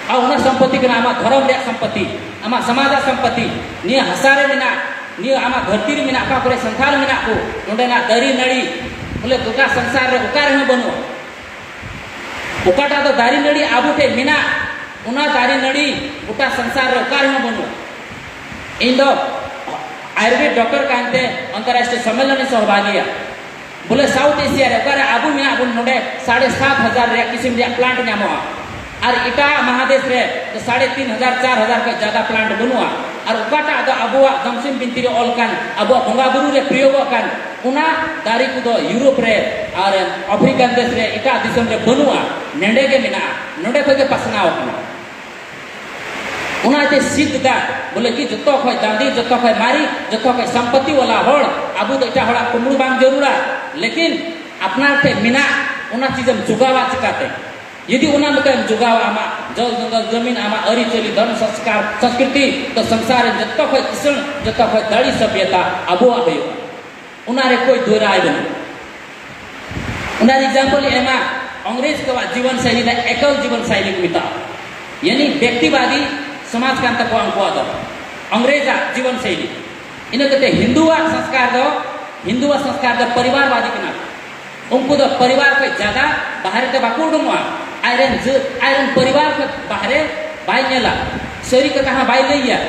ᱟᱨ ᱚᱱᱟ ᱥᱚᱢᱯᱚᱛᱤ ᱠᱟᱱᱟ ᱟᱢᱟᱜ ᱫᱷᱚᱨᱚᱢ ᱨᱮᱭᱟᱜ ᱥᱚᱢᱯᱚᱛᱤ, ᱟᱢᱟᱜ ᱥᱚᱢᱟᱡᱽ ᱨᱮᱭᱟᱜ ᱥᱚᱢᱯᱚᱛᱤ᱾ ᱱᱤᱭᱟᱹ ᱦᱟᱥᱟ ᱨᱮ ᱢᱮᱱᱟᱜ, ᱱᱤᱭᱟᱹ ᱟᱢᱟᱜ ᱫᱷᱟᱹᱨᱛᱤ ᱨᱮ ᱢᱮᱱᱟᱜ, ᱚᱠᱟ ᱠᱚᱨᱮ ᱥᱟᱱᱛᱟᱲ ᱢᱮᱱᱟᱜ ᱠᱚ, ᱚᱸᱰᱮᱱᱟᱜ ᱫᱟᱨᱮ ᱱᱟᱹᱲᱤ, ᱵᱚᱞᱮ ᱜᱚᱴᱟ ᱥᱚᱝᱥᱟᱨ ᱨᱮ ᱚᱠᱟ ᱨᱮᱦᱚᱸ ᱵᱟᱹᱱᱩᱜᱼᱟ᱾ ᱚᱠᱟᱴᱟᱜ ᱫᱚ ᱫᱟᱨᱮ ᱱᱟᱹᱲᱤ ᱟᱵᱚ ᱴᱷᱮᱱ ᱢᱮᱱᱟᱜ, ᱚᱱᱟ ᱫᱟᱨᱮ ᱱᱟᱹᱲᱤ ᱜᱚᱴᱟ ᱥᱚᱝᱥᱟᱨ ᱨᱮ ᱚᱠᱟ ᱨᱮᱦᱚᱸ ᱵᱟᱹᱱᱩᱜᱼᱟ᱾ ᱤᱧ ᱫᱚ ᱟᱭᱩᱨᱵᱮᱫ ᱰᱚᱠᱴᱚᱨ ᱠᱟᱱᱛᱮ ᱚᱱᱛᱚᱨᱨᱟᱥᱴᱨᱤᱭᱚ ᱥᱚᱢᱢᱮᱞᱚᱱ ᱮ ᱥᱚᱦᱵᱷᱟᱜᱤᱭᱟ᱾ ᱵᱚᱞᱮ ᱥᱟᱣᱩᱛᱷ ᱮᱥᱤᱭᱟ ᱨᱮ ᱚᱠᱟᱨᱮ ᱟᱵᱚ ᱢᱮᱱᱟᱜ ᱵᱚᱱ, ᱱᱚᱰᱮ ᱥᱟᱲᱮ ᱥᱟᱛ ᱦᱟᱡᱟᱨ ᱨᱮᱭᱟᱜ ᱠᱤᱥᱤᱢ ᱨᱮᱭᱟᱜ ᱯᱞᱟᱱᱴ ᱧᱟᱢᱚᱜᱼᱟ᱾ ᱟᱨ ᱮᱴᱟᱜ ᱢᱟᱦᱟᱫᱮᱥ ᱨᱮ ᱫᱚ ᱥᱟᱲᱮ ᱛᱤᱱ ᱦᱟᱡᱟᱨ, ᱪᱟᱨ ᱦᱟᱡᱟᱨ ᱠᱷᱚᱱ ᱡᱟᱫᱟ ᱯᱞᱟᱱᱴ ᱵᱟᱹᱱᱩᱜᱼᱟ᱾ ᱟᱨ ᱚᱠᱟᱴᱟᱜ ᱫᱚ ᱟᱵᱚᱣᱟᱜ ᱡᱚᱢᱥᱤᱢ ᱵᱤᱱᱛᱤ ᱨᱮ ᱚᱞ ᱠᱟᱱ, ᱟᱵᱚᱣᱟᱜ ᱵᱚᱸᱜᱟ ᱵᱩᱨᱩ ᱨᱮ ᱯᱨᱚᱭᱳᱜᱚᱜ ᱠᱟᱱ, ᱚᱱᱟ ᱫᱟᱨᱮ ᱠᱚᱫᱚ ᱭᱩᱨᱳᱯ ᱨᱮ ᱟᱨ ᱟᱯᱷᱨᱤᱠᱟᱱ ᱫᱮᱥ ᱨᱮ, ᱮᱴᱟᱜ ᱫᱤᱥᱚᱢ ᱨᱮ ᱵᱟᱹᱱᱩᱜᱼᱟ, ᱱᱮᱰᱮ ᱜᱮ ᱢᱮᱱᱟᱜᱼᱟ, ᱱᱚᱰᱮ ᱠᱷᱚᱱ ᱜᱮ ᱯᱟᱥᱱᱟᱣ ᱟᱠᱟᱱᱟ᱾ ᱚᱱᱟᱛᱮ ᱥᱤᱫᱷ ᱫᱟ ᱵᱚᱞᱮ ᱠᱤ ᱡᱚᱛᱚ ᱠᱷᱚᱡ ᱫᱟᱸᱫᱤ, ᱡᱚᱛᱚ ᱠᱷᱚᱡ ᱢᱟᱨᱤ, ᱡᱚᱛᱚ ᱠᱷᱚᱡ ᱥᱚᱢᱯᱚᱛᱤ ᱣᱟᱞᱟ ᱦᱚᱲ, ᱟᱵᱚ ᱫᱚ ᱮᱴᱟᱜ ᱦᱚᱲᱟᱜ ᱠᱩᱢᱵᱽᱲᱩ ᱵᱟᱝ ᱡᱟᱹᱨᱩᱲᱟ, ᱞᱮᱠᱤᱱ ᱟᱯᱱᱟᱨ ᱴᱷᱮᱡ ᱢᱮᱱᱟᱜ ᱚᱱᱟ ᱪᱤᱡᱮᱢ ᱡᱚᱜᱟᱣᱟ ᱪᱤᱠᱟᱛᱮ? ᱡᱩᱫᱤ ᱚᱱᱟ ᱞᱮᱠᱟᱢ ᱡᱚᱜᱟᱣᱟ, ᱟᱢᱟᱜ ᱡᱚᱞ ᱡᱚᱝᱜᱚᱞ ᱡᱚᱢᱤᱱ, ᱟᱢᱟᱜ ᱟᱹᱨᱤᱪᱟᱹᱞᱤ, ᱫᱷᱚᱨᱢ ᱥᱚᱝᱥᱠᱟᱨ, ᱥᱚᱝᱥᱠᱨᱤᱛᱤ, ᱛᱚ ᱥᱚᱝᱥᱟᱨ ᱨᱮ ᱡᱚᱛᱚ ᱠᱷᱚᱡ ᱠᱤᱥᱟᱹᱬ, ᱡᱚᱛᱚ ᱠᱷᱚᱡ ᱫᱟᱲᱮ ᱥᱚᱵᱷᱭᱚᱛᱟ ᱟᱵᱚᱣᱟᱜ ᱦᱩᱭᱩᱜᱼᱟ᱾ ᱚᱱᱟ ᱨᱮ ᱠᱚᱭ ᱫᱩᱭ ᱨᱟᱭ ᱵᱟᱹᱱᱩᱜ᱾ ᱚᱱᱟ ᱨᱮ ᱮᱠᱡᱟᱢᱯᱚᱞ ᱤᱧ ᱮᱢᱟ, ᱚᱝᱨᱮᱡᱽ ᱠᱚᱣᱟᱜ ᱡᱤᱵᱚᱱ ᱥᱟᱭᱞᱤ ᱫᱚ ᱮᱠᱚᱞ ᱡᱤᱵᱚᱱ ᱥᱟᱭᱞᱤ ᱠᱚ ᱢᱮᱛᱟᱜᱼᱟ, ᱭᱟᱱᱤ ᱵᱮᱠᱛᱤᱵᱟᱫᱤ ᱥᱚᱢᱟᱡᱽ ᱠᱟᱱ ᱛᱟᱠᱚᱣᱟ ᱩᱱᱠᱩᱣᱟᱜ ᱫᱚ᱾ ᱚᱝᱨᱮᱡᱽ ᱟᱜ ᱡᱤᱵᱚᱱ ᱥᱟᱭᱞᱤ, ᱤᱱᱟᱹ ᱠᱟᱛᱮ ᱦᱤᱱᱫᱩᱣᱟᱜ ᱥᱚᱝᱥᱠᱟᱨ ᱫᱚ, ᱦᱤᱱᱫᱩᱣᱟᱜ ᱥᱚᱝᱥᱠᱟᱨ ᱫᱚ ᱯᱚᱨᱤᱵᱟᱨᱵᱟᱫᱤ ᱠᱟᱱᱟ᱾ ᱩᱱᱠᱩ ᱫᱚ ᱯᱚᱨᱤᱵᱟᱨ ᱠᱷᱚᱱ ᱡᱟᱫᱟ ᱵᱟᱦᱨᱮ ᱛᱮ ᱵᱟᱠᱚ ᱩᱰᱩᱝᱚᱜᱼᱟ᱾ ᱟᱡᱨᱮᱱ ᱡᱟᱹ-, ᱟᱡᱨᱮᱱ ᱯᱚᱨᱤᱵᱟᱨ ᱠᱷᱚᱱ ᱵᱟᱦᱨᱮ ᱵᱟᱭ ᱧᱮᱞᱟ, ᱥᱟᱹᱨᱤ ᱠᱟᱛᱷᱟ ᱦᱚᱸ ᱵᱟᱭ ᱞᱟᱹᱭᱟ᱾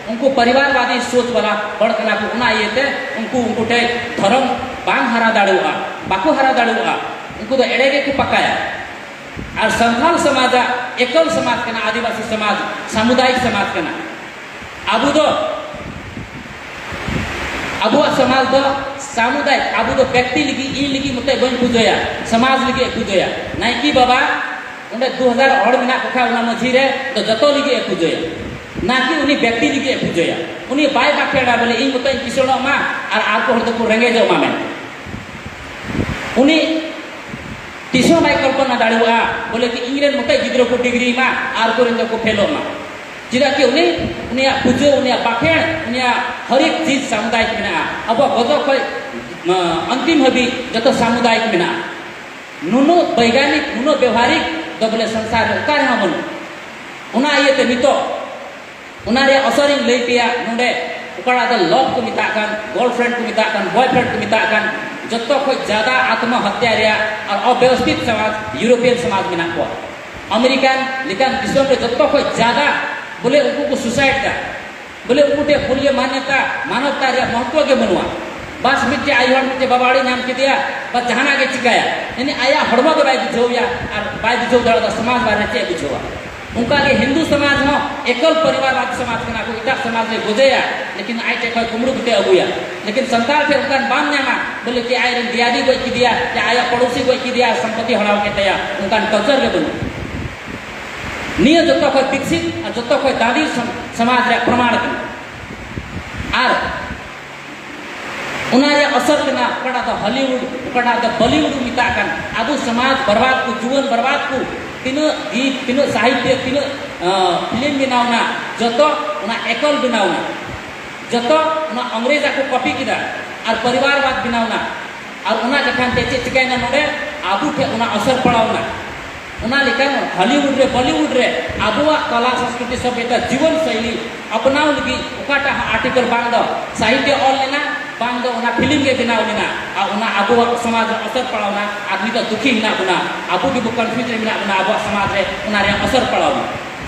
ᱩᱱᱠᱩ ᱯᱚᱨᱤᱵᱟᱨᱵᱟᱫᱤ ᱥᱳᱪ ᱵᱟᱞᱟ ᱦᱚᱲ ᱠᱟᱱᱟ ᱠᱚ, ᱚᱱᱟ ᱤᱭᱟᱹᱛᱮ ᱩᱱᱠᱩ, ᱩᱱᱠᱩ ᱴᱷᱮᱱ ᱫᱷᱚᱨᱚᱢ ᱵᱟᱝ ᱦᱟᱨᱟ ᱫᱟᱲᱮᱭᱟᱜᱼᱟ, ᱵᱟᱠᱚ ᱦᱟᱨᱟ ᱫᱟᱲᱮᱭᱟᱜᱼᱟ᱾ ᱩᱱᱠᱩ ᱫᱚ ᱮᱲᱮ ᱜᱮᱠᱚ ᱯᱟᱠᱟᱭᱟ᱾ ᱟᱨ ᱥᱟᱱᱛᱟᱲ ᱥᱚᱢᱟᱡᱟᱜ ᱮᱠᱚᱞ ᱥᱚᱢᱟᱡᱽ ᱠᱟᱱᱟ, ᱟᱹᱫᱤᱵᱟᱹᱥᱤ ᱥᱚᱢᱟᱡᱽ, ᱥᱟᱢᱩᱫᱟᱭᱤᱠ ᱥᱚᱢᱟᱡᱽ ᱠᱟᱱᱟ᱾ ᱟᱵᱚ ᱫᱚ, ᱟᱵᱚᱣᱟᱜ ᱥᱚᱢᱟᱡᱽ ᱫᱚ ᱥᱟᱢᱩᱫᱟᱭᱤᱠ, ᱟᱵᱚ ᱫᱚ ᱵᱮᱠᱛᱤ ᱞᱟᱹᱜᱤᱫ, ᱤᱧ ᱞᱟᱹᱜᱤᱫ ᱢᱚᱛᱚ ᱵᱟᱹᱧ ᱯᱩᱡᱟᱹᱭᱟ, ᱥᱚᱢᱟᱡᱽ ᱞᱟᱹᱜᱤᱫ ᱮ ᱯᱩᱡᱟᱹᱭᱟ᱾ ᱱᱟᱭᱠᱮ ᱵᱟᱵᱟ ᱚᱸᱰᱮ ᱫᱩ ᱦᱟᱡᱟᱨ ᱦᱚᱲ ᱢᱮᱱᱟᱜ ᱠᱚ ᱠᱷᱟᱱ ᱚᱱᱟ ᱢᱟᱹᱡᱷᱤ ᱨᱮ, ᱛᱚ ᱡᱚᱛᱚ ᱞᱟᱹᱜᱤᱫ ᱮ ᱯᱩᱡᱟᱹᱭᱟ, ᱱᱟᱭᱠᱮ ᱩᱱᱤ ᱵᱮᱠᱛᱤ ᱞᱟᱹᱜᱤᱫ ᱮ ᱯᱩᱡᱟᱹᱭᱟ᱾ ᱩᱱᱤ ᱵᱟᱭ ᱵᱟᱠᱷᱮᱲᱟ ᱵᱚᱞᱮ ᱤᱧ ᱢᱚᱛᱚ ᱤᱧ ᱠᱤᱥᱟᱹᱬᱚᱜ ᱢᱟ ᱟᱨ ᱟᱨ ᱠᱚ ᱦᱚᱲ ᱫᱚᱠᱚ ᱨᱮᱸᱜᱮᱡᱚᱜ ᱢᱟ ᱢᱮᱱᱛᱮ᱾ ᱩᱱᱤ ᱛᱤᱥ ᱦᱚᱸ ᱵᱟᱭ ᱠᱚᱞᱯᱚᱱᱟ ᱫᱟᱲᱮᱭᱟᱜᱼᱟ ᱵᱚᱞᱮ ᱠᱤ ᱤᱧ ᱨᱮᱱ ᱢᱚᱛᱚ ᱜᱤᱫᱽᱨᱟᱹ ᱠᱚ ᱰᱤᱜᱽᱨᱤ ᱢᱟ ᱟᱨ ᱠᱚᱨᱮᱱ ᱫᱚᱠᱚ ᱯᱷᱮᱞᱚᱜ ᱢᱟ᱾ ᱪᱮᱫᱟᱜ ᱠᱤ ᱩᱱᱤ, ᱩᱱᱤᱭᱟᱜ ᱯᱩᱡᱟᱹ, ᱩᱱᱤᱭᱟᱜ ᱵᱟᱠᱷᱮᱬ, ᱩᱱᱤᱭᱟᱜ ᱦᱟᱨ ᱮᱠ ᱪᱤᱡᱽ ᱥᱟᱢᱩᱫᱟᱭᱤᱠ ᱢᱮᱱᱟᱜᱼᱟ᱾ ᱟᱵᱚᱣᱟᱜ ᱜᱚᱡᱚᱜ ᱠᱷᱚᱱ, ᱟᱸ, ᱚᱱᱛᱤᱢ ᱦᱟᱹᱵᱤᱡ ᱡᱚᱛᱚ ᱥᱟᱢᱩᱫᱟᱭᱤᱠ ᱢᱮᱱᱟᱜᱼᱟ᱾ ᱱᱩᱱᱟᱹᱜ ᱵᱳᱭᱜᱟᱱᱤᱠ, ᱱᱩᱱᱟᱹᱜ ᱵᱮᱣᱦᱟᱨᱤᱠ ᱫᱚ ᱵᱚᱞᱮ ᱥᱚᱝᱥᱟᱨ ᱨᱮ ᱚᱠᱟ ᱨᱮᱦᱚᱸ ᱵᱟᱹᱱᱩᱜ᱾ ᱚᱱᱟ ᱤᱭᱟᱹᱛᱮ ᱱᱤᱛᱚᱜ ᱚᱱᱟ ᱨᱮᱭᱟᱜ ᱚᱥᱚᱨ ᱤᱧ ᱞᱟᱹᱭ ᱯᱮᱭᱟ ᱱᱚᱰᱮ᱾ ᱚᱠᱟᱴᱟᱜ ᱫᱚ ᱞᱚᱵᱷ ᱠᱚ ᱢᱮᱛᱟᱜ ᱠᱟᱱ, ᱜᱟᱨᱞᱯᱷᱨᱮᱱᱰ ᱠᱚ ᱢᱮᱛᱟᱜ ᱠᱟᱱ, ᱵᱚᱭᱯᱷᱨᱮᱱᱰ ᱠᱚ ᱢᱮᱛᱟᱜ ᱠᱟᱱ, ᱡᱚᱛᱚ ᱠᱷᱚᱡ ᱡᱟᱫᱟ ᱟᱛᱢᱟ ᱦᱚᱛᱭᱟ ᱨᱮᱭᱟᱜ ᱟᱨ ᱚᱵᱮᱵᱚᱥᱛᱷᱤᱛ ᱥᱚᱢᱟᱡᱽ ᱤᱭᱩᱨᱳᱯᱤᱭᱟᱱ ᱥᱚᱢᱟᱡᱽ ᱢᱮᱱᱟᱜ ᱠᱚᱣᱟ᱾ ᱟᱢᱮᱨᱤᱠᱟᱱ ᱞᱮᱠᱟᱱ ᱫᱤᱥᱚᱢ ᱨᱮ ᱡᱚᱛᱚ ᱠᱷᱚᱡ ᱡᱟᱫᱟ ᱵᱚᱞᱮ ᱩᱱᱠᱩ ᱠᱚ ᱥᱩᱥᱟᱭᱤᱰ ᱫᱟ᱾ ᱵᱚᱞᱮ ᱩᱱᱠᱩ ᱴᱷᱮᱱ ᱢᱩᱞᱞᱚ ᱢᱟᱱᱱᱚᱛᱟ, ᱢᱟᱱᱚᱵᱛᱟ ᱨᱮᱭᱟᱜ ᱢᱚᱦᱚᱛᱛᱚ ᱜᱮ ᱵᱟᱹᱱᱩᱜᱼᱟ᱾ ᱵᱟᱥ ᱢᱤᱫᱴᱮᱡ ᱟᱭᱳ ᱦᱚᱲ ᱢᱤᱫᱴᱮᱡ ᱵᱟᱵᱟ ᱦᱚᱲᱮ ᱧᱟᱢ ᱠᱮᱫᱮᱭᱟ, ᱵᱟᱥ ᱡᱟᱦᱟᱱᱟᱜ ᱜᱮ ᱪᱤᱠᱟᱹᱭᱟ, ᱡᱟᱹᱱᱤᱡ ᱟᱭᱟᱜ ᱦᱚᱲᱢᱚ ᱜᱮ ᱵᱟᱭ ᱵᱩᱡᱷᱟᱹᱣᱮᱭᱟ ᱟᱨ ᱵᱟᱭ ᱵᱩᱡᱷᱟᱹᱣ ᱫᱟᱲᱮᱭᱟᱜᱼᱟ ᱥᱚᱢᱟᱡᱽ ᱵᱟᱨᱦᱮ ᱪᱮᱫ ᱮ ᱵᱩᱡᱷᱟᱹᱣᱟ᱾ ᱚᱱᱠᱟ ᱜᱮ ᱦᱤᱱᱫᱩ ᱥᱚᱢᱟᱡᱽ ᱦᱚᱸ ᱮᱠᱚᱞ ᱯᱚᱨᱤᱵᱟᱨᱵᱟᱫ ᱥᱚᱢᱟᱡᱽ ᱠᱟᱱᱟ ᱠᱚ, ᱮᱴᱟᱜ ᱥᱚᱢᱟᱡᱽ ᱨᱮ ᱜᱚᱡᱮᱭᱟ, ᱞᱮᱠᱤᱱ ᱟᱡ ᱴᱷᱮᱱ ᱠᱷᱚᱱ ᱠᱩᱢᱵᱽᱲᱩ ᱠᱟᱛᱮ ᱟᱹᱜᱩᱭᱟ᱾ ᱞᱮᱠᱤᱱ ᱥᱟᱱᱛᱟᱲ ᱴᱷᱮᱱ ᱚᱱᱠᱟᱱ ᱵᱟᱢ ᱧᱟᱢᱟ ᱵᱚᱞᱮ ᱠᱤ ᱟᱡ ᱨᱮᱱ ᱫᱤᱭᱟᱫᱤ ᱜᱚᱡ ᱠᱮᱫᱮᱭᱟ ᱥᱮ ᱟᱭᱟᱜ ᱯᱚᱲᱚᱥᱤ ᱜᱚᱡ ᱠᱮᱫᱮᱭᱟ, ᱥᱚᱢᱯᱚᱛᱤ ᱦᱟᱲᱟᱣ ᱠᱮᱫ ᱛᱟᱭᱟ, ᱚᱱᱠᱟᱱ culture ᱜᱮ ᱵᱟᱹᱱᱩᱜᱼᱟ᱾ ᱱᱤᱭᱟᱹ ᱡᱚᱛᱚ ᱠᱷᱚᱱ ᱵᱤᱠᱥᱤᱛ ᱟᱨ ᱡᱚᱛᱚ ᱠᱷᱚᱱ ᱫᱟᱸᱫᱤ ᱥᱚᱢ-, ᱥᱚᱢᱟᱡᱽ ᱨᱮᱭᱟᱜ ᱯᱨᱚᱢᱟᱬ ᱠᱟᱱᱟ᱾ ᱟᱨ ᱚᱱᱟ ᱨᱮᱭᱟᱜ ᱚᱥᱚᱨ ᱠᱟᱱᱟ ᱚᱠᱟᱴᱟᱜ ᱫᱚ ᱦᱚᱞᱤᱣᱩᱰ, ᱚᱠᱟᱴᱟᱜ ᱫᱚ ᱵᱚᱞᱤᱣᱩᱰ ᱠᱚ ᱢᱮᱛᱟᱜ ᱠᱟᱱ᱾ ᱟᱵᱚ ᱥᱚᱢᱟᱡᱽ ᱵᱚᱨᱵᱟᱫ ᱠᱚ, ᱡᱩᱣᱟᱹᱱ ᱵᱚᱨᱵᱟᱫ ᱠᱚ, ᱛᱤᱱᱟᱹᱜ ᱜᱤᱛ, ᱛᱤᱱᱟᱹᱜ ᱥᱟᱦᱤᱛᱭᱚ, ᱛᱤᱱᱟᱹᱜ, ᱟᱸ, ᱯᱷᱤᱞᱢ ᱵᱮᱱᱟᱣ ᱮᱱᱟ, ᱡᱚᱛᱚ ᱚᱱᱟ ᱮᱠᱚᱞ ᱵᱮᱱᱟᱣ ᱮᱱᱟ, ᱡᱚᱛᱚ ᱚᱱᱟ ᱚᱝᱨᱮᱡᱟᱜ ᱠᱚ ᱠᱚᱯᱤ ᱠᱮᱫᱟ ᱟᱨ ᱯᱚᱨᱤᱵᱟᱨᱵᱟᱫ ᱵᱮᱱᱟᱣ ᱮᱱᱟ᱾ ᱟᱨ ᱚᱱᱟ ᱡᱚᱠᱷᱟᱱ ᱛᱮ ᱪᱮᱫ ᱪᱤᱠᱟᱹᱭᱮᱱᱟ ᱱᱚᱰᱮ? ᱟᱵᱚ ᱴᱷᱮᱱ ᱚᱱᱟ ᱚᱥᱚᱨ ᱯᱟᱲᱟᱣ ᱮᱱᱟ᱾ ᱚᱱᱟ ᱞᱮᱠᱟ ᱦᱚᱞᱤᱣᱩᱰ ᱨᱮ, ᱵᱚᱞᱤᱣᱩᱰ ᱨᱮ ᱟᱵᱚᱣᱟᱜ ᱠᱟᱞᱟ, ᱥᱚᱸᱥᱠᱨᱤᱛᱤ, ᱥᱚᱵᱷᱭᱚᱛᱟ, ᱡᱤᱵᱚᱱ ᱥᱳᱭᱞᱤ ᱟᱯᱱᱟᱣ ᱞᱟᱹᱜᱤᱫ ᱚᱠᱟᱴᱟᱜ ᱦᱚᱸ ᱟᱨᱴᱤᱠᱚᱞ ᱵᱟᱝ ᱫᱚ ᱥᱟᱦᱤᱛᱭᱚ ᱚᱞ ᱞᱮᱱᱟ, ᱵᱟᱝ ᱫᱚ ᱚᱱᱟ ᱯᱷᱤᱞᱢ ᱜᱮ ᱵᱮᱱᱟᱣ ᱞᱮᱱᱟ᱾ ᱟᱨ ᱚᱱᱟ ᱟᱵᱚᱣᱟᱜ ᱥᱚᱢᱟᱡᱽ ᱨᱮ ᱚᱥᱚᱨ ᱯᱟᱲᱟᱣ ᱮᱱᱟ᱾ ᱟᱨ ᱱᱤᱛᱚᱜ ᱫᱩᱠᱷᱤ ᱢᱮᱱᱟᱜ ᱵᱚᱱᱟ, ᱟᱵᱚ ᱜᱮᱵᱚ ᱠᱚᱱᱯᱷᱤᱭᱩᱡᱽ ᱨᱮ ᱢᱮᱱᱟᱜ ᱵᱚᱱᱟ, ᱟᱵᱚᱣᱟᱜ ᱥᱚᱢᱟᱡᱽ ᱨᱮ ᱚᱱᱟ ᱨᱮᱭᱟᱜ ᱚᱥᱚᱨ ᱯᱟᱲᱟᱣ ᱮᱱᱟ᱾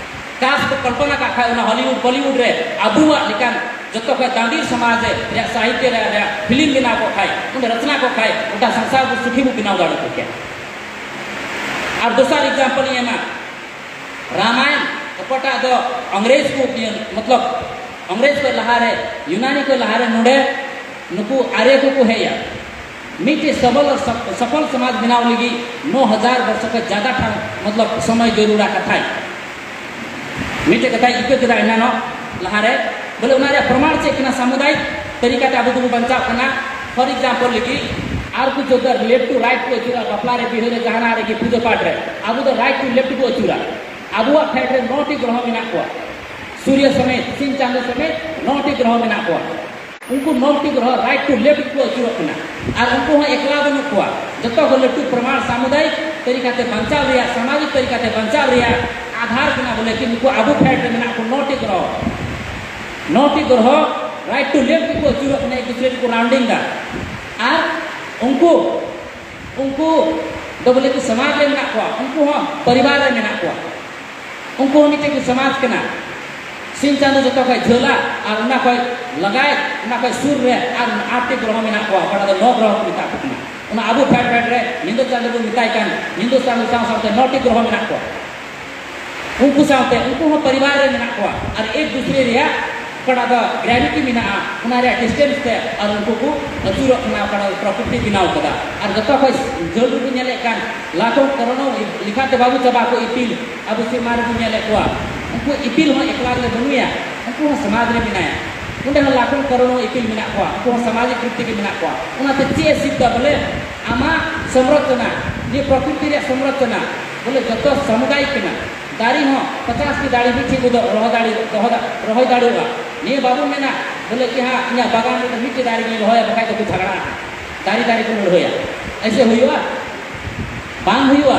ᱠᱟᱥ ᱠᱚ ᱠᱚᱞᱯᱚᱱᱟ ᱠᱟᱜ ᱠᱷᱟᱡ ᱚᱱᱟ ᱦᱚᱞᱤᱣᱩᱰ, ᱵᱚᱞᱤᱣᱩᱰ ᱨᱮ ᱟᱵᱚᱣᱟᱜ ᱞᱮᱠᱟᱱ ᱡᱚᱛᱚ ᱠᱷᱚᱱ ᱫᱟᱸᱫᱤ ᱥᱚᱢᱟᱡᱽ ᱨᱮ ᱨᱮᱭᱟᱜ ᱥᱟᱦᱤᱛᱭᱚ ᱨᱮᱭᱟᱜ, ᱨᱮᱭᱟᱜ ᱯᱷᱤᱞᱢ ᱵᱮᱱᱟᱣ ᱠᱚ ᱠᱷᱟᱡ, ᱚᱸᱰᱮ ᱨᱚᱪᱚᱱᱟ ᱠᱚ ᱠᱷᱟᱡ, ᱜᱚᱴᱟ ᱥᱚᱝᱥᱟᱨ ᱵᱚ ᱥᱩᱠᱷᱤ ᱵᱚ ᱵᱮᱱᱟᱣ ᱫᱟᱲᱮ ᱠᱚ ᱠᱮᱭᱟ᱾ ᱟᱨ ᱫᱚᱥᱟᱨ ᱮᱠᱡᱟᱢᱯᱚᱞ ᱤᱧ ᱮᱢᱟ, ᱨᱟᱢᱟᱭᱚᱱ ᱚᱠᱟᱴᱟᱜ ᱫᱚ ᱚᱝᱨᱮᱡᱽ ᱠᱚ, ᱤᱭᱟᱹ, ᱢᱚᱛᱞᱚᱵ ᱚᱝᱨᱮᱡᱽ ᱠᱚ ᱞᱟᱦᱟᱨᱮ, ᱭᱩᱱᱟᱱᱤ ᱠᱚ ᱞᱟᱦᱟᱨᱮ ᱱᱚᱰᱮ ᱱᱩᱠᱩ ᱟᱨᱭᱚ ᱠᱚᱠᱚ ᱦᱮᱡ ᱮᱱᱟ᱾ ᱢᱤᱫᱴᱮᱡ ᱥᱚᱵᱚᱞ ᱟᱨ ᱥᱚᱯ-, ᱥᱚᱯᱷᱚᱞ ᱥᱚᱢᱟᱡᱽ ᱵᱮᱱᱟᱣ ᱞᱟᱹᱜᱤᱫ ᱱᱚ ᱦᱟᱡᱟᱨ ᱵᱚᱨᱥᱚ ᱠᱷᱚᱱ ᱡᱟᱫᱟ ᱴᱷᱟᱶ, ᱢᱚᱛᱞᱚᱵ ᱥᱚᱢᱚᱭ ᱡᱟᱹᱨᱩᱲᱟ ᱠᱟᱛᱷᱟᱭ᱾ ᱢᱤᱫᱴᱮᱡ ᱠᱟᱛᱷᱟᱭ ᱤᱠᱟᱹ ᱠᱮᱫᱟ ᱮᱱᱟᱱᱚᱜ ᱞᱟᱦᱟᱨᱮ, ᱵᱚᱞᱮ ᱚᱱᱟ ᱨᱮᱭᱟᱜ ᱯᱨᱚᱢᱟᱬ ᱪᱮᱫ ᱠᱟᱱᱟ? ᱥᱟᱢᱩᱫᱟᱭᱤᱠ ᱛᱟᱹᱨᱤᱠᱟ ᱛᱮ ᱟᱵᱚ ᱫᱚᱵᱚ ᱵᱟᱧᱪᱟᱣ ᱠᱟᱱᱟ᱾ For example ᱞᱟᱹᱜᱤᱫ, ᱟᱨ ᱠᱚ ᱡᱚᱫᱟᱨ left to right ᱠᱚ ᱟᱹᱪᱩᱨᱟ, ᱵᱟᱯᱞᱟ ᱨᱮ, ᱵᱤᱦᱟᱹ ᱨᱮ, ᱡᱟᱦᱟᱱᱟᱜ ᱨᱮᱜᱮ, ᱯᱩᱡᱟᱹ ᱯᱟᱴ ᱨᱮ, ᱟᱵᱚ ᱫᱚ right to left ᱵᱚ ᱟᱹᱪᱩᱨᱟ᱾ ᱟᱵᱚᱣᱟᱜ ᱯᱷᱮᱰ ᱨᱮ ᱱᱚ ᱴᱤ ᱜᱨᱚᱦᱚ ᱢᱮᱱᱟᱜ ᱠᱚᱣᱟ, ᱥᱩᱨᱭᱚ ᱥᱚᱢᱮᱛ, ᱥᱤᱧ ᱪᱟᱸᱫᱚ ᱥᱚᱢᱮᱛ ᱱᱚ ᱴᱤ ᱜᱨᱚᱦᱚ ᱢᱮᱱᱟᱜ ᱠᱚᱣᱟ᱾ ᱩᱱᱠᱩ ᱱᱚ ᱴᱤ ᱜᱨᱚᱦᱚ right to left ᱠᱚ ᱟᱹᱪᱩᱨᱚᱜ ᱠᱟᱱᱟ᱾ ᱟᱨ ᱩᱱᱠᱩ ᱦᱚᱸ ᱮᱠᱞᱟ ᱵᱟᱹᱱᱩᱜ ᱠᱚᱣᱟ, ᱡᱚᱛᱚ ᱠᱷᱚᱱ ᱞᱟᱹᱴᱩ ᱯᱨᱚᱢᱟᱬ ᱥᱟᱢᱩᱫᱟᱭᱤᱠ ᱛᱟᱹᱨᱤᱠᱟᱛᱮ ᱵᱟᱧᱪᱟᱣ ᱨᱮᱭᱟᱜ, ᱥᱟᱢᱟᱡᱤᱠ ᱛᱟᱹᱨᱤᱠᱟᱛᱮ ᱵᱟᱧᱪᱟᱣ ᱨᱮᱭᱟᱜ ᱟᱫᱷᱟᱨ ᱠᱟᱱᱟ ᱵᱚᱞᱮ ᱠᱤ ᱱᱩᱠᱩ ᱟᱵᱚ ᱯᱷᱮᱰ ᱨᱮ ᱢᱮᱱᱟᱜ ᱠᱚ ᱱᱚ ᱴᱤ ᱜᱨᱚᱦᱚ, ᱱᱚ ᱴᱤ ᱜᱨᱚᱦᱚ right to left ᱠᱚ ᱟᱹᱪᱩᱨᱚᱜ ᱠᱟᱱᱟ, ᱮᱠ ᱫᱩᱥᱨᱮ ᱠᱚ rounding ᱫᱟ᱾ ᱟᱨ ᱩᱱᱠᱩ, ᱩᱱᱠᱩ ᱫᱚ ᱵᱚᱞᱮ ᱠᱚ ᱥᱚᱢᱟᱡᱽ ᱨᱮ ᱢᱮᱱᱟᱜ ᱠᱚᱣᱟ, ᱩᱱᱠᱩ ᱦᱚᱸ ᱯᱚᱨᱤᱵᱟᱨ ᱨᱮ ᱢᱮᱱᱟᱜ ᱠᱚᱣᱟ, ᱩᱱᱠᱩ ᱦᱚᱸ ᱢᱤᱫᱴᱮᱡ ᱠᱚ ᱥᱚᱢᱟᱡᱽ ᱠᱟᱱᱟ᱾ ᱥᱤᱧ ᱪᱟᱸᱫᱚ ᱡᱚᱛᱚ ᱠᱷᱚᱡ ᱡᱷᱟᱹᱞᱟ, ᱟᱨ ᱚᱱᱟ ᱠᱷᱚᱡ ᱞᱟᱜᱟᱭ, ᱚᱱᱟ ᱠᱷᱚᱡ ᱥᱩᱨ ᱨᱮ ᱟᱨ ᱟᱴ ᱴᱤ ᱜᱨᱚᱦᱚ ᱢᱮᱱᱟᱜ ᱠᱚᱣᱟ, ᱚᱠᱟᱴᱟᱜ ᱫᱚ ᱱᱚ ᱜᱨᱚᱦᱚ ᱠᱚ ᱢᱮᱛᱟᱜ ᱠᱚ ᱠᱟᱱᱟ᱾ ᱚᱱᱟ ᱟᱵᱚ ᱯᱷᱮᱰ ᱯᱷᱮᱰ ᱨᱮ ᱧᱤᱫᱟᱹ ᱪᱟᱸᱫᱚ ᱵᱚᱱ ᱢᱮᱛᱟᱭ ᱠᱟᱱ, ᱧᱤᱫᱟᱹ ᱪᱟᱸᱫᱚ ᱥᱟᱶ ᱥᱟᱶᱛᱮ ᱱᱚ ᱴᱤ ᱜᱨᱚᱦᱚ ᱢᱮᱱᱟᱜ ᱠᱚᱣᱟ᱾ ᱩᱱᱠᱩ ᱥᱟᱶᱛᱮ ᱩᱱᱠᱩ ᱦᱚᱸ ᱯᱚᱨᱤᱵᱟᱨ ᱨᱮ ᱢᱮᱱᱟᱜ ᱠᱚᱣᱟ, ᱟᱨ ᱮᱠ ᱫᱩᱥᱨᱮ ᱨᱮᱭᱟᱜ ᱚᱠᱟᱴᱟᱜ ᱫᱚ ᱜᱨᱮᱵᱷᱤᱴᱤ ᱢᱮᱱᱟᱜᱼᱟ, ᱚᱱᱟ ᱨᱮᱭᱟᱜ ᱰᱤᱥᱴᱮᱱᱥ ᱛᱮ ᱟᱨ ᱩᱱᱠᱩ ᱠᱚ ᱟᱹᱪᱩᱨᱚᱜ ᱠᱟᱱᱟ, ᱚᱠᱟᱴᱟᱜ ᱫᱚ ᱯᱨᱚᱠᱨᱤᱛᱤ ᱵᱮᱱᱟᱣ ᱠᱟᱫᱟ᱾ ᱟᱨ ᱡᱚᱛᱚ ᱠᱷᱚᱡ ᱡᱷᱟᱹᱞ ᱨᱮᱵᱚᱱ ᱧᱮᱞᱮᱫ ᱠᱟᱱ ᱞᱟᱠᱷᱚ ᱠᱟᱨᱚᱲᱚ ᱞᱮᱠᱷᱟᱛᱮ ᱵᱟᱵᱚ ᱪᱟᱵᱟ ᱠᱚ ᱤᱯᱤᱞ, ᱟᱵᱚ ᱥᱮᱨᱢᱟ ᱨᱮᱵᱚᱱ ᱧᱮᱞᱮᱫ ᱠᱚᱣᱟ᱾ ᱩᱱᱠᱩ ᱤᱯᱤᱞ ᱦᱚᱸ ᱮᱠᱞᱟ ᱨᱮ ᱵᱟᱹᱱᱩᱭᱟ, ᱩᱱᱠᱩ ᱦᱚᱸ ᱥᱚᱢᱟᱡᱽ ᱨᱮ ᱢᱮᱱᱟᱭᱟ᱾ ᱚᱸᱰᱮ ᱦᱚᱸ ᱞᱟᱠᱷᱚ ᱠᱟᱨᱚᱲᱚ ᱤᱯᱤᱞ ᱢᱮᱱᱟᱜ ᱠᱚᱣᱟ, ᱩᱱᱠᱩ ᱦᱚᱸ ᱥᱟᱢᱟᱡᱤᱠ ᱨᱩᱯ ᱛᱮᱜᱮ ᱢᱮᱱᱟᱜ ᱠᱚᱣᱟ᱾ ᱚᱱᱟᱛᱮ ᱪᱮᱫ ᱮ ᱥᱤᱫ ᱫᱟ ᱵᱚᱞᱮ, ᱟᱢᱟᱜ ᱥᱚᱝᱨᱚᱪᱚᱱᱟ, ᱱᱤᱭᱟᱹ ᱯᱨᱚᱠᱨᱤᱛᱤ ᱨᱮᱭᱟᱜ ᱥᱚᱝᱨᱚᱪᱚᱱᱟ ᱵᱚᱞᱮ ᱡᱚᱛᱚ ᱥᱟᱢᱩᱫᱟᱭᱤᱠ ᱠᱟᱱᱟ᱾ ᱫᱟᱨᱮ ᱦᱚᱸ ᱯᱚᱪᱟᱥ ᱴᱤ ᱫᱟᱨᱮ ᱢᱤᱫᱴᱷᱮᱡ ᱠᱚ ᱫᱚ ᱨᱚᱦᱚᱭ ᱫᱟᱲᱮ, ᱫᱚᱦᱚ ᱫᱟ-, ᱨᱚᱦᱚᱭ ᱫᱟᱲᱮᱭᱟᱜᱼᱟ᱾ ᱱᱤᱭᱟᱹ ᱵᱟᱵᱚᱱ ᱢᱮᱱᱟ ᱵᱚᱞᱮ ᱠᱤ ᱦᱟᱸᱜ ᱤᱧᱟᱹᱜ ᱵᱟᱜᱟᱱ ᱨᱮᱫᱚ ᱢᱤᱫᱴᱮᱡ ᱫᱟᱨᱮ ᱜᱤᱧ ᱨᱚᱦᱚᱭᱟ, ᱵᱟᱠᱷᱟᱡ ᱫᱚᱠᱚ ᱡᱷᱟᱜᱽᱲᱟᱜᱼᱟ, ᱫᱟᱨᱮ ᱫᱟᱨᱮ ᱠᱚ ᱞᱟᱹᱲᱦᱟᱹᱭᱟ᱾ ᱮᱭᱥᱮ ᱦᱩᱭᱩᱜᱼᱟ? ᱵᱟᱝ ᱦᱩᱭᱩᱜᱼᱟ᱾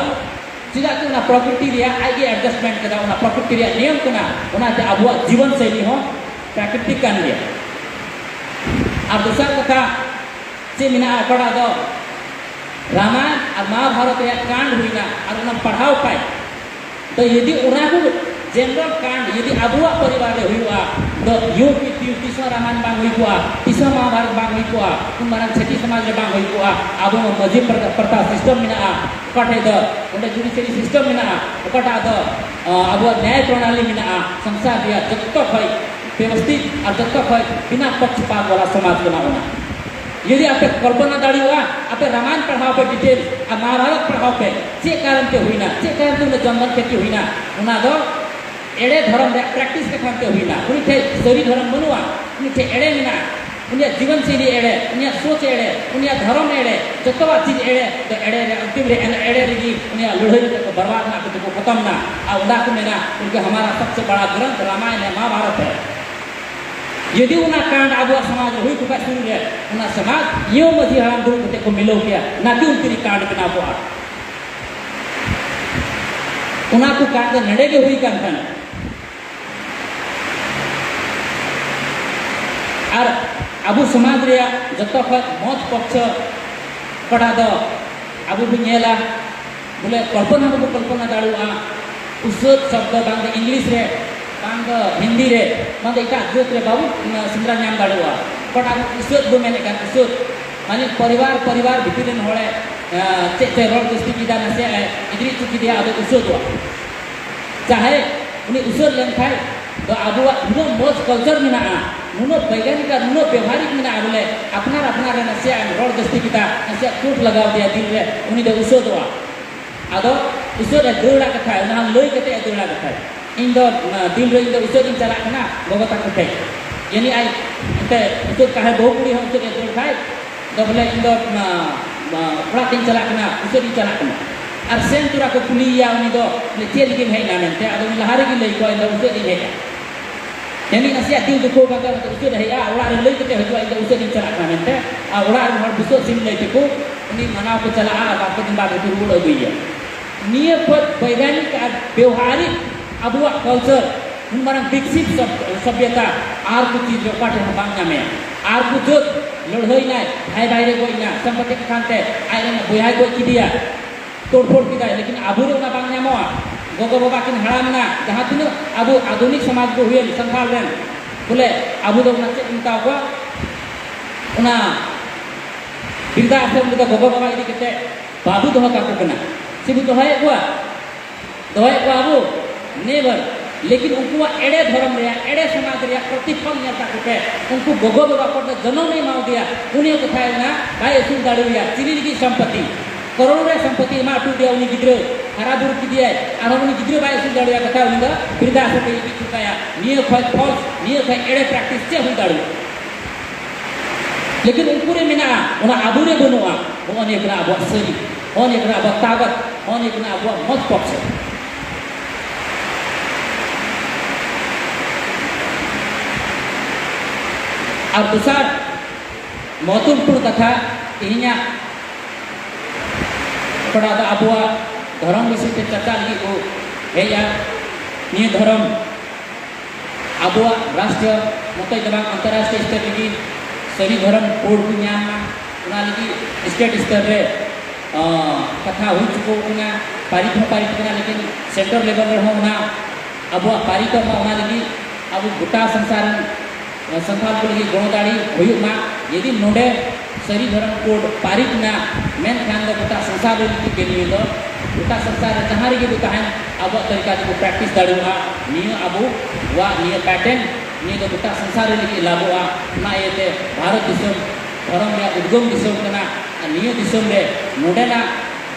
ᱪᱮᱫᱟᱜ ᱥᱮ ᱚᱱᱟ ᱯᱨᱚᱠᱨᱤᱛᱤ ᱨᱮᱭᱟᱜ ᱟᱡ ᱜᱮ adjustment ᱠᱟᱫᱟ, ᱚᱱᱟ ᱯᱨᱚᱠᱨᱤᱛᱤ ᱨᱮᱭᱟᱜ ᱱᱤᱭᱚᱢ ᱠᱟᱱᱟ᱾ ᱚᱱᱟᱛᱮ ᱟᱵᱚᱣᱟᱜ ᱡᱤᱵᱚᱱ ᱥᱟᱭᱞᱤ ᱦᱚᱸ ᱯᱨᱟᱠᱨᱤᱛᱤᱠ ᱠᱟᱱ ᱜᱮᱭᱟ᱾ ᱟᱨ ᱫᱚᱥᱟᱨ ᱠᱟᱛᱷᱟ ᱪᱮᱫ ᱢᱮᱱᱟᱜᱼᱟ, ᱚᱠᱟᱴᱟᱜ ᱫᱚ ᱨᱟᱢᱟᱭᱚᱱ ᱟᱨ ᱢᱚᱦᱟᱵᱷᱟᱨᱚᱛ ᱨᱮᱭᱟᱜ ᱠᱟᱱᱰ ᱦᱩᱭᱱᱟ ᱟᱨ ᱚᱱᱟᱢ ᱯᱟᱲᱦᱟᱣ ᱠᱷᱟᱡ, ᱛᱚ ᱡᱩᱫᱤ ᱚᱱᱟ ᱠᱚ general ᱠᱟᱱᱰ ᱡᱩᱫᱤ ᱟᱵᱚᱣᱟᱜ ᱯᱚᱨᱤᱵᱟᱨ ᱨᱮ ᱦᱩᱭᱩᱜᱼᱟ, ᱛᱚ ᱤᱭᱩ ᱯᱤ ᱛᱤᱥ ᱦᱚᱸ ᱨᱟᱢᱟᱭᱚᱱ ᱵᱟᱝ ᱦᱩᱭ ᱠᱚᱜᱼᱟ, ᱛᱤᱥ ᱦᱚᱸ ᱢᱚᱦᱟᱵᱷᱟᱨᱚᱛ ᱵᱟᱝ ᱦᱩᱭ ᱠᱚᱜᱼᱟ, ᱩᱱ ᱢᱟᱨᱟᱝ ᱪᱷᱟᱹᱛᱤᱠ ᱥᱚᱢᱟᱡᱽ ᱨᱮ ᱵᱟᱝ ᱦᱩᱭ ᱠᱚᱜᱼᱟ᱾ ᱟᱵᱚ ᱢᱟ ᱢᱟᱹᱡᱷᱤ ᱯᱨᱚᱛᱷᱟ system ᱢᱮᱱᱟᱜᱼᱟ, ᱚᱠᱟ ᱴᱷᱮᱡ ᱫᱚ ᱚᱸᱰᱮ judiciary system ᱢᱮᱱᱟᱜᱼᱟ, ᱚᱠᱟᱴᱟᱜ ᱫᱚ, ᱟ, ᱟᱵᱚᱣᱟᱜ ᱱᱭᱟᱭ ᱯᱨᱚᱱᱟᱞᱤ ᱢᱮᱱᱟᱜᱼᱟ, ᱥᱚᱝᱥᱟᱨ ᱨᱮᱭᱟᱜ ᱡᱚᱛᱚ ᱠᱷᱚᱡ ᱵᱮᱵᱚᱥᱛᱷᱤᱛ ᱟᱨ ᱡᱚᱛᱚ ᱠᱷᱚᱡ ᱵᱤᱱᱟ ᱯᱚᱠᱷᱯᱟᱛ ᱣᱟᱞᱟ ᱥᱚᱢᱟᱡᱽ ᱠᱟᱱᱟ ᱚᱱᱟ᱾ ᱡᱩᱫᱤ ᱟᱯᱮ ᱠᱚᱞᱯᱚᱱᱟ ᱫᱟᱲᱮᱭᱟᱜᱼᱟ, ᱟᱯᱮ ᱨᱟᱢᱟᱭᱚᱱ ᱯᱟᱲᱦᱟᱣ ᱯᱮ detail ᱟᱨ ᱢᱚᱦᱟᱵᱷᱟᱨᱚᱛ ᱯᱟᱲᱦᱟᱣ ᱯᱮ, ᱪᱮᱫ ᱠᱟᱨᱚᱱ ᱛᱮ ᱦᱩᱭᱱᱟ, ᱪᱮᱫ ᱠᱟᱨᱚᱱ ᱛᱮ ᱩᱱᱟᱹᱜ ᱡᱚᱱᱢᱚᱱ ᱠᱷᱮᱛᱤ ᱦᱩᱭᱱᱟ, ᱚᱱᱟ ᱫᱚ ᱮᱲᱮ ᱫᱷᱚᱨᱚᱢ ᱨᱮᱭᱟᱜ practice ᱞᱮᱠᱷᱟᱱ ᱛᱮ ᱦᱩᱭᱱᱟ᱾ ᱩᱱᱤ ᱴᱷᱮᱡ ᱥᱟᱹᱨᱤ ᱫᱷᱚᱨᱚᱢ ᱵᱟᱹᱱᱩᱜᱼᱟ, ᱩᱱᱤ ᱴᱷᱮᱡ ᱮᱲᱮ ᱢᱮᱱᱟᱜᱼᱟ, ᱩᱱᱤᱭᱟᱜ ᱡᱤᱵᱚᱱ ᱥᱟᱭᱞᱤ ᱮᱲᱮ, ᱩᱱᱤᱭᱟᱜ ᱥᱳᱪ ᱮᱲᱮ, ᱩᱱᱤᱭᱟᱜ ᱫᱷᱚᱨᱚᱢ ᱮᱲᱮ, ᱡᱚᱛᱚᱣᱟᱜ ᱪᱤᱡᱽ ᱮᱲᱮ᱾ ᱛᱚ ᱮᱲᱮ ᱨᱮ ᱚᱱᱛᱤᱢ ᱨᱮ ᱮᱱ ᱮᱲᱮ ᱨᱮᱜᱮ ᱩᱱᱤᱭᱟᱜ ᱞᱟᱹᱲᱦᱟᱹᱭ ᱠᱟᱛᱮ ᱠᱚ ᱵᱚᱨᱵᱟᱫ ᱮᱱᱟ, ᱠᱚ ᱠᱷᱚᱛᱚᱢ ᱮᱱᱟ᱾ ᱟᱨ ᱚᱱᱟ ᱠᱚ ᱢᱮᱱᱟ, ᱩᱱᱠᱩ ᱦᱟᱢᱟᱨᱟ ᱥᱚᱵᱥᱮ ᱵᱟᱲᱟ ᱜᱨᱚᱱᱛᱷ ᱨᱟᱢᱟᱭᱚᱱ ᱦᱮ, ᱢᱚᱦᱟᱵᱷᱟᱨᱚᱛ ᱦᱮ᱾ ᱡᱩᱫᱤ ᱚᱱᱟ ᱠᱟᱸᱰ ᱟᱵᱚᱣᱟᱜ ᱥᱚᱢᱟᱡᱽ ᱨᱮ ᱦᱩᱭ ᱠᱚᱜ ᱠᱷᱟᱡ ᱥᱩᱨ ᱨᱮ, ᱚᱱᱟ ᱥᱚᱢᱟᱡᱽ ᱤᱭᱟᱹ ᱢᱟᱹᱡᱷᱤ ᱦᱟᱲᱟᱢ ᱫᱩᱲᱩᱵ ᱠᱟᱛᱮ ᱠᱚ ᱢᱤᱞᱟᱹᱣ ᱠᱮᱭᱟ, ᱱᱟᱠᱤ ᱩᱱᱠᱤᱱ ᱠᱟᱸᱰ ᱵᱮᱱᱟᱣ ᱠᱚᱜᱼᱟ᱾ ᱚᱱᱟ ᱠᱚ ᱠᱟᱸᱰ ᱫᱚ ᱱᱚᱰᱮ ᱜᱮ ᱦᱩᱭ ᱠᱟᱱ ᱛᱟᱦᱮᱱᱟ᱾ ᱟᱨ ᱟᱵᱚ ᱥᱚᱢᱟᱡᱽ ᱨᱮᱭᱟᱜ ᱡᱚᱛᱚ ᱠᱷᱚᱡ ᱢᱚᱡᱽ ᱯᱚᱠᱷᱚ ᱚᱠᱟᱴᱟᱜ ᱫᱚ ᱟᱵᱚ ᱵᱚᱱ ᱧᱮᱞᱟ, ᱵᱚᱞᱮ ᱠᱚᱞᱯᱚᱱᱟ ᱦᱚᱸ ᱵᱟᱵᱚ ᱠᱚᱞᱯᱚᱱᱟ ᱫᱟᱲᱮᱭᱟᱜᱼᱟ᱾ ᱩᱥᱟᱹᱫ ᱥᱚᱵᱫᱚ ᱵᱟᱝ ᱫᱚ ᱤᱝᱞᱤᱥ ᱨᱮ ᱵᱟᱝ ᱫᱚ ᱦᱤᱱᱫᱤ ᱨᱮ, ᱵᱟᱝ ᱫᱚ ᱮᱴᱟᱜ ᱡᱟᱹᱛ ᱨᱮ ᱵᱟᱵᱚ, ᱮᱸ, ᱥᱮᱸᱫᱽᱨᱟ ᱧᱟᱢ ᱫᱟᱲᱮᱭᱟᱜᱼᱟ᱾ But ᱟᱵᱚ ᱩᱥᱟᱹᱫ ᱵᱚ ᱢᱮᱱᱮᱫ ᱠᱟᱱ ᱩᱥᱟᱹᱫ, ᱢᱟᱱᱮ ᱯᱚᱨᱤᱵᱟᱨ, ᱯᱚᱨᱤᱵᱟᱨ ᱵᱷᱤᱛᱤᱨ ᱨᱮᱱ ᱦᱚᱲᱮ, ᱮᱸ, ᱪᱮᱫ ᱛᱮ ᱨᱚᱲ ᱡᱟᱹᱥᱛᱤ ᱠᱮᱫᱟ, ᱱᱟᱥᱮᱭᱟᱜ ᱮ ᱮᱫᱽᱨᱮ ᱦᱚᱪᱚ ᱠᱮᱫᱮᱭᱟ, ᱟᱫᱚ ᱩᱥᱟᱹᱫᱚᱜᱼᱟ᱾ ᱪᱟᱦᱮ ᱩᱱᱤ ᱩᱥᱟᱹᱫ ᱞᱮᱱᱠᱷᱟᱡ ᱫᱚ ᱟᱵᱚᱣᱟᱜ ᱱᱩᱱᱟᱹᱜ ᱢᱚᱡᱽ culture ᱢᱮᱱᱟᱜᱼᱟ, ᱱᱩᱱᱟᱹᱜ ᱵᱳᱭᱜᱟᱱᱤᱠ ᱟᱨ ᱱᱩᱱᱟᱹᱜ ᱵᱮᱣᱦᱟᱨᱤᱠ ᱢᱮᱱᱟᱜᱼᱟ, ᱵᱚᱞᱮ ᱟᱯᱱᱟᱨ ᱟᱯᱱᱟᱨ ᱨᱮ ᱱᱟᱥᱮᱭᱟᱜ ᱮᱢ ᱨᱚᱲ ᱡᱟᱹᱥᱛᱤ ᱠᱮᱫᱟ, ᱱᱟᱥᱮᱭᱟᱜ ᱪᱳᱴ ᱞᱟᱜᱟᱣ ᱫᱮᱭᱟ ᱫᱤᱞ ᱨᱮ, ᱩᱱᱤ ᱫᱚ ᱩᱥᱟᱹᱫᱚᱜᱼᱟ᱾ ᱟᱫᱚ ᱩᱥᱟᱹᱫ ᱮ ᱫᱟᱹᱲᱟ ᱠᱟᱛᱷᱟᱡ, ᱚᱱᱟ ᱞᱟᱹᱭ ᱠᱟᱛᱮ ᱮ ᱫᱟᱹᱲᱟ ᱠᱟᱛᱷᱟᱡ᱾ ᱤᱧ ᱫᱚ, ᱟᱸ, ᱫᱤᱱ ᱨᱮ ᱤᱧ ᱫᱚ ᱩᱥᱟᱹᱫ ᱤᱧ ᱪᱟᱞᱟᱜ ᱠᱟᱱᱟ ᱜᱚᱜᱚ ᱛᱟᱠᱚ ᱴᱷᱮᱡ᱾ ᱡᱟᱹᱱᱤᱡ ᱟᱡ ᱮᱱᱛᱮ ᱩᱥᱟᱹᱫ ᱠᱟᱦᱮ ᱵᱟᱹᱦᱩ ᱠᱩᱲᱤ ᱦᱚᱸ ᱩᱥᱟᱹᱫ ᱮ ᱫᱟᱹᱲ ᱠᱷᱟᱡ ᱫᱚ ᱵᱚᱞᱮ ᱤᱧ ᱫᱚ, ᱟᱸ, ᱟᱸ, ᱚᱲᱟᱜ ᱛᱤᱧ ᱪᱟᱞᱟᱜ ᱠᱟᱱᱟ, ᱩᱥᱟᱹᱫ ᱤᱧ ᱪᱟᱞᱟᱜ ᱠᱟᱱᱟ᱾ ᱟᱨ ᱥᱮᱱ ᱛᱚᱨᱟ ᱠᱚ ᱠᱩᱞᱤᱭᱮᱭᱟ ᱩᱱᱤ ᱫᱚ, ᱵᱚᱞᱮ, "ᱪᱮᱫ ᱞᱟᱹᱜᱤᱫ ᱮᱢ ᱦᱮᱡ ᱮᱱᱟ?" ᱢᱮᱱᱛᱮ᱾ ᱟᱫᱚ ᱩᱱᱤ ᱞᱟᱦᱟ ᱨᱮᱜᱮ ᱞᱟᱹᱭ ᱠᱚᱣᱟ, "ᱤᱧ ᱫᱚ ᱩᱥᱟᱹᱫ ᱤᱧ ᱦᱮᱡ ᱮᱱᱟ᱾" ᱡᱟᱹᱱᱤᱡ ᱱᱟᱥᱮᱭᱟᱜ ᱫᱤᱞ ᱫᱩᱠᱷᱟᱹᱣ ᱠᱟᱛᱮ ᱩᱥᱟᱹᱫ ᱮ ᱦᱮᱡᱼᱟ, ᱚᱲᱟᱜ ᱨᱮ ᱞᱟᱹᱭ ᱠᱟᱛᱮ ᱦᱤᱡᱩᱜᱼᱟ, "ᱤᱧ ᱫᱚ ᱩᱥᱟᱹᱫ ᱤᱧ ᱪᱟᱞᱟᱜ ᱠᱟᱱᱟ" ᱢᱮᱱᱛᱮ᱾ ᱟᱨ ᱚᱲᱟᱜ ᱨᱮᱱ ᱦᱚᱲ ᱵᱩᱥᱟᱹᱜ ᱥᱤᱢ ᱞᱟᱹᱭ ᱛᱮᱠᱚ ᱩᱱᱤ ᱢᱟᱱᱟᱣ ᱠᱚ ᱪᱟᱞᱟᱜᱼᱟ ᱟᱨ ᱵᱟᱨ ᱯᱮ ᱫᱤᱱ ᱵᱟᱫᱽ ᱨᱮᱠᱚ ᱨᱩᱣᱟᱹᱲ ᱟᱹᱜᱩᱭᱮᱭᱟ᱾ ᱱᱤᱭᱟᱹ ᱠᱷᱚᱡ ᱵᱳᱭᱜᱟᱱᱤᱠ ᱟᱨ ᱵᱮᱣᱦᱟᱨᱤᱠ ᱟᱵᱚᱣᱟᱜ culture ᱩᱱ ᱢᱟᱨᱟᱝ ᱵᱤᱠᱥᱤᱛ ᱥᱚᱵ-, ᱥᱚᱵᱷᱭᱚᱛᱟ ᱟᱨ ᱠᱚ ᱪᱤᱡᱽ ᱨᱮ ᱚᱠᱟ ᱴᱷᱮᱱ ᱦᱚᱸ ᱵᱟᱝ ᱧᱟᱢᱮᱭᱟ᱾ ᱟᱨ ᱠᱚ ᱡᱟᱹᱛ ᱞᱟᱹᱲᱦᱟᱹᱭ ᱱᱟᱭ, ᱵᱷᱟᱭ ᱵᱷᱟᱭ ᱨᱮ ᱜᱚᱡ ᱮᱱᱟ, ᱥᱚᱢᱯᱚᱛᱤ ᱠᱷᱟᱱ ᱛᱮ ᱟᱡ ᱨᱮᱱ ᱵᱚᱭᱦᱟᱭ ᱜᱚᱡ ᱠᱮᱫᱮᱭᱟ, ᱛᱳᱲᱯᱷᱳᱲ ᱠᱮᱫᱟᱭ, ᱞᱮᱠᱤᱱ ᱟᱵᱚ ᱨᱮ ᱚᱱᱟ ᱵᱟᱝ ᱧᱟᱢᱚᱜᱼᱟ᱾ ᱜᱚᱜᱚ ᱵᱟᱵᱟ ᱠᱤᱱ ᱦᱟᱲᱟᱢ ᱮᱱᱟ, ᱡᱟᱦᱟᱸ ᱛᱤᱱᱟᱹᱜ ᱟᱵᱚ ᱟᱫᱷᱩᱱᱤᱠ ᱥᱚᱢᱟᱡᱽ ᱵᱚ ᱦᱩᱭᱮᱱ ᱥᱟᱱᱛᱟᱲ ᱨᱮᱱ, ᱵᱚᱞᱮ ᱟᱵᱚ ᱫᱚ ᱚᱱᱟ ᱪᱮᱫ ᱠᱚ ᱢᱮᱛᱟᱣ ᱠᱚᱣᱟ, ᱚᱱᱟ ᱵᱤᱨᱫᱷᱟ ᱟᱥᱨᱚᱢ ᱨᱮᱫᱚ ᱜᱚᱜᱚ ᱵᱟᱵᱟ ᱤᱫᱤ ᱠᱟᱛᱮ ᱵᱟᱵᱚ ᱫᱚᱦᱚ ᱠᱟᱠᱚ ᱠᱟᱱᱟ᱾ ᱥᱮ ᱵᱚ ᱫᱚᱦᱚᱭᱮᱫ ᱠᱚᱣᱟ? ᱫᱚᱦᱚᱭᱮᱫ ᱠᱚᱣᱟ ᱵᱚ? Never. ᱞᱮᱠᱤᱱ ᱩᱱᱠᱩᱣᱟᱜ ᱮᱲᱮ ᱫᱷᱚᱨᱚᱢ ᱨᱮᱭᱟᱜ, ᱮᱲᱮ ᱥᱚᱢᱟᱡᱽ ᱨᱮᱭᱟᱜ ᱯᱨᱚᱛᱤᱯᱷᱚᱞ ᱧᱮᱞ ᱛᱟᱠᱚ ᱯᱮ᱾ ᱩᱱᱠᱩ ᱜᱚᱜᱚ ᱵᱟᱵᱟ ᱚᱠᱚᱭ ᱫᱚ ᱡᱚᱱᱚᱢ ᱮ ᱮᱢᱟᱣ ᱫᱮᱭᱟ, ᱩᱱᱤ ᱦᱚᱸ ᱠᱟᱛᱷᱟᱭ ᱢᱮᱱᱟ, ᱵᱟᱭ ᱟᱹᱥᱩᱞ ᱫᱟᱲᱮᱣᱟᱭᱟ᱾ ᱪᱤᱞᱤ ᱞᱟᱹᱜᱤᱫ ᱥᱚᱢᱯᱚᱛᱤ? ᱠᱚᱨᱳᱲ ᱨᱮ ᱥᱚᱢᱯᱚᱛᱤ ᱮᱢᱟ ᱦᱚᱴᱚ ᱫᱮᱭᱟ ᱩᱱᱤ ᱜᱤᱫᱽᱨᱟᱹ, ᱦᱟᱨᱟ ᱵᱩᱨᱩ ᱠᱮᱫᱮᱭᱟᱭ, ᱟᱨᱦᱚᱸ ᱩᱱᱤ ᱜᱤᱫᱽᱨᱟᱹ ᱵᱟᱭ ᱟᱹᱥᱩᱞ ᱫᱟᱲᱮᱣᱟᱭ ᱠᱟᱛᱷᱟ, ᱩᱱᱤ ᱫᱚ ᱵᱤᱨᱫᱷᱟ ᱟᱥᱨᱚᱢ ᱨᱮ ᱤᱫᱤ ᱦᱚᱴᱚ ᱠᱟᱭᱟ᱾ ᱱᱤᱭᱟᱹ ᱠᱷᱚᱡ false, ᱱᱤᱭᱟᱹ ᱠᱷᱚᱡ ᱮᱲᱮ practice ᱪᱮᱫ ᱦᱩᱭ ᱫᱟᱲᱮᱭᱟᱜᱼᱟ? ᱞᱮᱠᱤᱱ ᱩᱱᱠᱩ ᱨᱮ ᱢᱮᱱᱟᱜᱼᱟ, ᱚᱱᱟ ᱟᱵᱚ ᱨᱮ ᱵᱟᱹᱱᱩᱜᱼᱟ᱾ ᱦᱚᱸᱜᱼᱚ ᱱᱤᱭᱟᱹ ᱠᱟᱱᱟ ᱟᱵᱚᱣᱟᱜ ᱥᱟᱹᱨᱤ, ᱦᱚᱸᱜᱼᱚ ᱱᱤᱭᱟᱹ ᱠᱟᱱᱟ ᱟᱵᱚᱣᱟᱜ ᱛᱟᱠᱚᱛ, ᱦᱚᱸᱜᱼᱚ ᱱᱤᱭᱟᱹ ᱠᱟᱱᱟ ᱟᱵᱚᱣᱟᱜ ᱢᱚᱡᱽ ᱯᱚᱠᱥᱚ᱾ ᱟᱨ ᱫᱚᱥᱟᱨ ᱢᱚᱦᱚᱛᱛᱚᱯᱩᱨᱱ ᱠᱟᱛᱷᱟ, ᱛᱮᱦᱮᱧᱟᱜ ᱛᱷᱚᱲᱟ ᱫᱚ ᱟᱵᱚᱣᱟᱜ ᱫᱷᱚᱨᱚᱢ ᱵᱤᱥᱚᱭ ᱛᱮ ᱪᱟᱨᱪᱟ ᱞᱟᱹᱜᱤᱫ ᱠᱚ ᱦᱮᱡᱼᱟ᱾ ᱱᱤᱭᱟᱹ ᱫᱷᱚᱨᱚᱢ ᱟᱵᱚᱣᱟᱜ ᱨᱟᱥᱴᱨᱤᱭᱚ ᱢᱚᱛᱚᱡ ᱫᱚ ᱵᱟᱝ, ᱟᱱᱛᱚᱨᱨᱟᱥᱴᱨᱤᱭᱚ ᱥᱛᱚᱨ ᱨᱮᱜᱮ ᱥᱟᱹᱨᱤ ᱫᱷᱚᱨᱚᱢ ᱠᱳᱰ ᱠᱚ ᱧᱟᱢ ᱢᱟ, ᱚᱱᱟ ᱞᱟᱹᱜᱤᱫ ᱥᱴᱮᱴ ᱥᱛᱚᱨ ᱨᱮ, ᱟᱸ, ᱠᱟᱛᱷᱟ ᱦᱩᱭ ᱪᱩᱠᱟᱹᱣ ᱠᱟᱱᱟ, ᱯᱟᱨᱤᱛ ᱦᱚᱸ ᱯᱟᱨᱤᱛ ᱠᱟᱱᱟ, ᱞᱮᱠᱤᱱ ᱥᱮᱱᱴᱨᱟᱞ ᱞᱮᱵᱮᱞ ᱨᱮᱦᱚᱸ ᱚᱱᱟ ᱟᱵᱚᱣᱟᱜ ᱯᱟᱹᱨᱤ ᱠᱚ ᱢᱟ, ᱚᱱᱟ ᱞᱟᱹᱜᱤᱫ ᱟᱵᱚ ᱜᱚᱴᱟ ᱥᱚᱝᱥᱟᱨ ᱨᱮᱱ ᱥᱟᱱᱛᱟᱲ ᱠᱚ ᱞᱟᱹᱜᱤᱫ ᱜᱚᱲᱚ ᱫᱟᱲᱮ ᱦᱩᱭᱩᱜ ᱢᱟ᱾ ᱡᱩᱫᱤ ᱱᱚᱰᱮ ᱥᱟᱹᱨᱤ ᱫᱷᱚᱨᱚᱢ ᱠᱳᱰ ᱯᱟᱹᱨᱤ ᱮᱱᱟ ᱢᱮᱱᱠᱷᱟᱱ ᱫᱚ ᱜᱚᱴᱟ ᱥᱚᱝᱥᱟᱨ ᱨᱮ ᱞᱟᱹᱜᱤᱫ ᱜᱮ ᱱᱤᱭᱟᱹ ᱫᱚ, ᱜᱚᱴᱟ ᱥᱚᱝᱥᱟᱨ ᱨᱮ ᱡᱟᱦᱟᱸ ᱨᱮᱜᱮ ᱵᱚ ᱛᱟᱦᱮᱱ, ᱟᱵᱚᱣᱟᱜ ᱛᱟᱹᱨᱤᱠᱟ ᱛᱮᱵᱚ practice ᱫᱟᱲᱮᱭᱟᱜᱼᱟ᱾ ᱱᱤᱭᱟᱹ ᱟᱵᱚᱣᱟᱜ ᱱᱤᱭᱟᱹ pattern, ᱱᱤᱭᱟᱹ ᱫᱚ ᱜᱚᱴᱟ ᱥᱚᱝᱥᱟᱨ ᱨᱮ ᱞᱟᱹᱜᱤᱫ ᱞᱟᱜᱩᱜᱼᱟ᱾ ᱚᱱᱟ ᱤᱭᱟᱹᱛᱮ ᱵᱷᱟᱨᱚᱛ ᱫᱤᱥᱚᱢ ᱫᱷᱚᱨᱚᱢ ᱨᱮᱭᱟᱜ ᱩᱫᱽᱜᱚᱢ ᱫᱤᱥᱚᱢ ᱠᱟᱱᱟ᱾ ᱟᱨ ᱱᱤᱭᱟᱹ ᱫᱤᱥᱚᱢ ᱨᱮ ᱱᱚᱰᱮᱱᱟᱜ,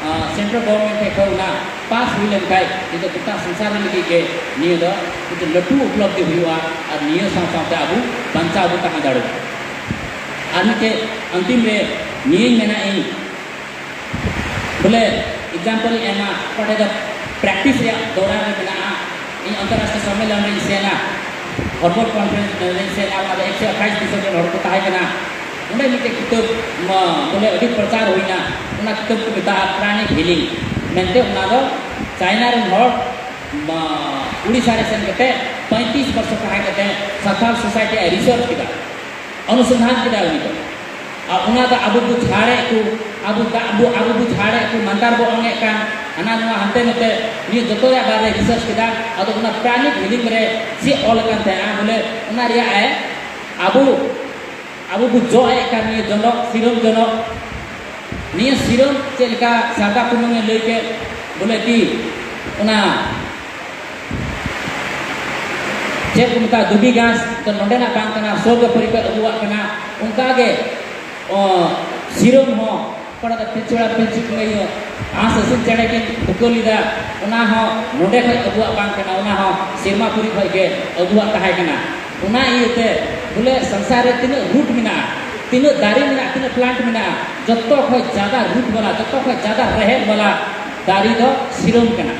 ᱟᱸ, central government ᱴᱷᱮᱱ ᱠᱷᱚᱱ ᱚᱱᱟ pass ᱦᱩᱭ ᱞᱮᱱᱠᱷᱟᱱ, ᱱᱤᱭᱟᱹ ᱫᱚ ᱜᱚᱴᱟ ᱥᱚᱝᱥᱟᱨ ᱨᱮ ᱞᱟᱹᱜᱤᱫ ᱜᱮ ᱱᱤᱭᱟᱹ ᱫᱚ ᱢᱤᱫᱴᱮᱱ ᱞᱟᱹᱴᱩ ᱩᱯᱞᱚᱵᱽᱫᱷᱤ ᱦᱩᱭᱩᱜᱼᱟ᱾ ᱟᱨ ᱱᱤᱭᱟᱹ ᱥᱟᱶ ᱥᱟᱶᱛᱮ ᱟᱵᱚ ᱵᱟᱧᱪᱟᱣ ᱵᱚ ᱛᱟᱦᱮᱸ ᱫᱟᱲᱮᱭᱟᱜᱼᱟ᱾ ᱟᱨ ᱢᱤᱫᱴᱮᱡ ᱚᱱᱛᱤᱢ ᱨᱮ ᱱᱤᱭᱟᱹᱧ ᱢᱮᱱᱟ ᱤᱧ, ᱵᱚᱞᱮ, example ᱤᱧ ᱮᱢᱟ, ᱚᱠᱟᱴᱷᱮᱡ ᱫᱚ practice ᱨᱮᱭᱟᱜ ᱫᱚᱣᱨᱟ ᱨᱮ ᱢᱮᱱᱟᱜᱼᱟ᱾ ᱤᱧ ᱚᱱᱛᱚᱨᱨᱟᱥᱴᱨᱤᱭᱚ ᱥᱚᱢᱢᱮᱞᱚᱱ ᱨᱮᱧ ᱥᱮᱱᱟ, ᱦᱚᱨᱵᱚᱞ conference ᱨᱮᱧ ᱥᱮᱱᱟ, ᱚᱱᱟ ᱫᱚ ᱮᱠᱥᱚ ᱟᱴᱷᱟᱭᱤᱥ ᱫᱤᱥᱚᱢ ᱨᱮᱱ ᱦᱚᱲ ᱠᱚ ᱛᱟᱦᱮᱸ ᱠᱟᱱᱟ᱾ ᱚᱸᱰᱮ ᱢᱤᱫᱴᱮᱡ ᱠᱤᱛᱟᱹᱵ, ᱢᱟ, ᱵᱚᱞᱮ, ᱟᱹᱰᱤ ᱯᱨᱚᱪᱟᱨ ᱦᱩᱭᱱᱟ᱾ ᱚᱱᱟ ᱠᱤᱛᱟᱹᱵ ᱠᱚ ᱢᱮᱛᱟᱜᱼᱟ Pranic Healing ᱢᱮᱱᱛᱮ᱾ ᱚᱱᱟ ᱫᱚ ᱪᱟᱭᱱᱟ ᱨᱮᱱ ᱦᱚᱲ, ᱢᱟ, ᱩᱲᱤᱥᱥᱟ ᱨᱮ ᱥᱮᱱ ᱠᱟᱛᱮ ᱯᱚᱸᱭᱛᱨᱤᱥ ᱵᱚᱨᱥᱚ ᱛᱟᱦᱮᱸ ᱠᱟᱛᱮ ᱥᱟᱱᱛᱟᱲ society ᱮ research ᱠᱮᱫᱟ, ᱚᱱᱩᱥᱚᱱᱫᱷᱟᱱ ᱠᱮᱫᱟ ᱩᱱᱤ ᱫᱚ᱾ ᱟᱨ ᱚᱱᱟ ᱫᱚ ᱟᱵᱚ ᱵᱚ ᱡᱷᱟᱲᱮᱫ ᱠᱚ, ᱟᱵᱚ ᱫᱟᱜ ᱵᱚ, ᱟᱵᱚ ᱵᱚ ᱡᱷᱟᱲᱮᱫ ᱠᱚ, ᱢᱟᱱᱛᱟᱨ ᱵᱚ ᱚᱝᱮᱫ ᱠᱟᱱ, ᱦᱟᱱᱟ ᱱᱚᱣᱟ ᱦᱟᱱᱛᱮ ᱱᱚᱛᱮ, ᱱᱤᱭᱟᱹ ᱡᱚᱛᱚ ᱨᱮᱭᱟᱜ ᱵᱟᱨᱮ research ᱠᱮᱫᱟ᱾ ᱟᱫᱚ ᱚᱱᱟ Pranic Healing ᱨᱮ ᱪᱮᱫ ᱚᱞ ᱟᱠᱟᱱ ᱛᱟᱦᱮᱸᱜᱼᱟ, ᱵᱚᱞᱮ ᱚᱱᱟ ᱨᱮᱭᱟᱜ ᱮ ᱟᱵᱚ, ᱟᱵᱚ ᱵᱚ ᱡᱚᱜ ᱮᱫ ᱠᱟᱱ ᱱᱤᱭᱟᱹ ᱡᱚᱱᱚᱜ, ᱥᱤᱨᱚᱢ ᱡᱚᱱᱚᱜ, ᱱᱤᱭᱟᱹ ᱥᱤᱨᱚᱢ ᱪᱮᱫ ᱞᱮᱠᱟ ᱥᱟᱨᱫᱟ ᱠᱩᱢᱩᱝ ᱮ ᱞᱟᱹᱭ ᱠᱮᱫ, ᱵᱚᱞᱮ ᱠᱤ ᱚᱱᱟ ᱪᱮᱫ ᱠᱚ ᱢᱮᱛᱟᱜᱼᱟ, ᱫᱩᱵᱤ ᱜᱷᱟᱥ ᱫᱚ ᱱᱚᱰᱮᱱᱟᱜ ᱵᱟᱝ ᱠᱟᱱᱟ, ᱥᱚᱨᱜᱚᱯᱩᱨᱤ ᱠᱷᱚᱱ ᱟᱹᱜᱩᱣᱟᱜ ᱠᱟᱱᱟ᱾ ᱚᱱᱠᱟᱜᱮ, ᱚ, ᱥᱤᱨᱚᱢ ᱦᱚᱸ, ᱚᱠᱟᱴᱟᱜ ᱫᱚ ᱯᱤᱞᱪᱩ ᱦᱟᱲᱟᱢ ᱯᱤᱞᱪᱩ ᱵᱩᱲᱦᱤ ᱦᱚᱸ ᱟᱸᱥ ᱟᱹᱥᱩᱞ ᱪᱮᱬᱮ ᱠᱤᱱ ᱛᱩᱠᱟᱹ ᱞᱮᱫᱟ, ᱚᱱᱟ ᱦᱚᱸ ᱱᱚᱰᱮ ᱠᱷᱚᱱ ᱟᱹᱜᱩᱣᱟᱜ ᱵᱟᱝ ᱠᱟᱱᱟ, ᱚᱱᱟ ᱦᱚᱸ ᱥᱮᱨᱢᱟᱯᱩᱨᱤ ᱠᱷᱚᱱ ᱜᱮ ᱟᱹᱜᱩᱣᱟᱜ ᱛᱟᱦᱮᱸ ᱠᱟᱱᱟ᱾ ᱚᱱᱟ ᱤᱭᱟᱹᱛᱮ ᱵᱚᱞᱮ ᱥᱚᱝᱥᱟᱨ ᱨᱮ ᱛᱤᱱᱟᱹᱜ root ᱢᱮᱱᱟᱜᱼᱟ, ᱛᱤᱱᱟᱹᱜ ᱫᱟᱨᱮ ᱢᱮᱱᱟᱜᱼᱟ, ᱛᱤᱱᱟᱹᱜ plant ᱢᱮᱱᱟᱜᱼᱟ, ᱡᱚᱛᱚ ᱠᱷᱚᱱ ᱡᱟᱫᱟ root ᱵᱟᱞᱟ, ᱡᱚᱛᱚ ᱠᱷᱚᱱ ᱡᱟᱫᱟ ᱨᱮᱦᱮᱫ ᱵᱟᱞᱟ ᱫᱟᱨᱮ ᱫᱚ ᱥᱤᱨᱚᱢ ᱠᱟᱱᱟ᱾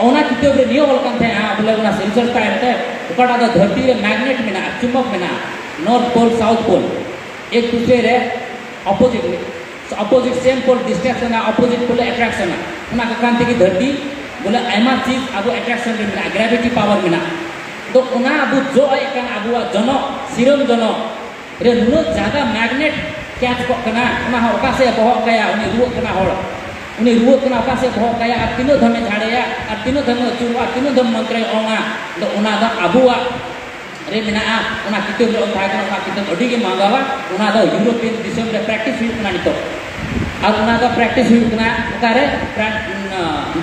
ᱚᱱᱟ ᱠᱤᱛᱟᱹᱵ ᱨᱮ ᱱᱤᱭᱟᱹ ᱚᱞ ᱠᱟᱱ ᱛᱟᱦᱮᱸᱜᱼᱟ, ᱵᱚᱞᱮ ᱚᱱᱟ research ᱛᱟᱭᱚᱢ ᱛᱮ ᱚᱠᱟᱴᱟᱜ ᱫᱚ ᱫᱷᱟᱹᱨᱛᱤ ᱨᱮ magnet ᱢᱮᱱᱟᱜᱼᱟ, ᱪᱩᱢᱵᱚᱠ ᱢᱮᱱᱟᱜᱼᱟ, North Pole, South Pole, ᱮᱠ ᱫᱩᱥᱨᱮ ᱨᱮ opposite, opposite same pole distance ᱨᱮᱱᱟᱜ opposite pole ᱮ attraction ᱟ᱾ ᱚᱱᱟ ᱠᱚ ᱠᱟᱱ ᱛᱮᱜᱮ ᱫᱷᱟᱹᱨᱛᱤ, ᱵᱚᱞᱮ, ᱟᱭᱢᱟ ᱪᱤᱡᱽ ᱟᱵᱚ attraction ᱨᱮ ᱢᱮᱱᱟᱜᱼᱟ, gravity power ᱢᱮᱱᱟᱜᱼᱟ᱾ ᱛᱚ ᱚᱱᱟ ᱟᱵᱚ ᱡᱚᱜ ᱮᱫ ᱠᱟᱱ ᱟᱵᱚᱣᱟᱜ ᱡᱚᱱᱚᱜ, ᱥᱤᱨᱚᱢ ᱡᱚᱱᱚᱜ ᱨᱮ ᱱᱩᱱᱟᱹᱜ ᱡᱟᱫᱟ magnet catch ᱠᱚᱜ ᱠᱟᱱᱟ, ᱚᱱᱟ ᱦᱚᱸ ᱚᱠᱟ ᱥᱮᱫ ᱮ ᱵᱚᱦᱚᱜ ᱠᱟᱭᱟ ᱩᱱᱤ ᱨᱩᱣᱟᱹᱜ ᱠᱟᱱᱟ ᱦᱚᱲ᱾ ᱩᱱᱤ ᱨᱩᱣᱟᱹᱜ ᱠᱟᱱᱟ, ᱚᱠᱟ ᱥᱮᱫ ᱵᱚᱦᱚᱜ ᱠᱟᱭᱟ, ᱟᱨ ᱛᱤᱱᱟᱹᱜ ᱫᱷᱟᱢᱮ ᱡᱷᱟᱲᱮᱭᱟ, ᱟᱨ ᱛᱤᱱᱟᱹᱜ ᱫᱷᱟᱢᱮ ᱟᱹᱪᱩᱨᱚᱜᱼᱟ, ᱛᱤᱱᱟᱹᱜ ᱫᱷᱟᱢ ᱢᱚᱱᱛᱨᱚᱭ ᱚᱝᱟ, ᱟᱫᱚ ᱚᱱᱟ ᱫᱚ ᱟᱵᱚᱣᱟᱜ ᱨᱮ ᱢᱮᱱᱟᱜᱼᱟ᱾ ᱚᱱᱟ ᱠᱤᱛᱟᱹᱵ ᱨᱮ ᱚᱞ ᱛᱟᱦᱮᱸ ᱠᱟᱱᱟ, ᱚᱱᱟ ᱠᱤᱛᱟᱹᱵ ᱟᱹᱰᱤ ᱜᱮ ᱢᱟᱸᱜᱟᱣᱟ᱾ ᱚᱱᱟ ᱫᱚ ᱤᱭᱩᱨᱳᱯᱤᱭᱟᱱ ᱫᱤᱥᱚᱢ ᱨᱮ ᱯᱨᱮᱠᱴᱤᱥ ᱦᱩᱭᱩᱜ ᱠᱟᱱᱟ ᱱᱤᱛᱚᱜ᱾ ᱟᱨ ᱚᱱᱟ ᱫᱚ ᱯᱨᱮᱠᱴᱤᱥ ᱦᱩᱭᱩᱜ ᱠᱟᱱᱟ ᱚᱠᱟᱨᱮ? ᱯᱨᱟ-,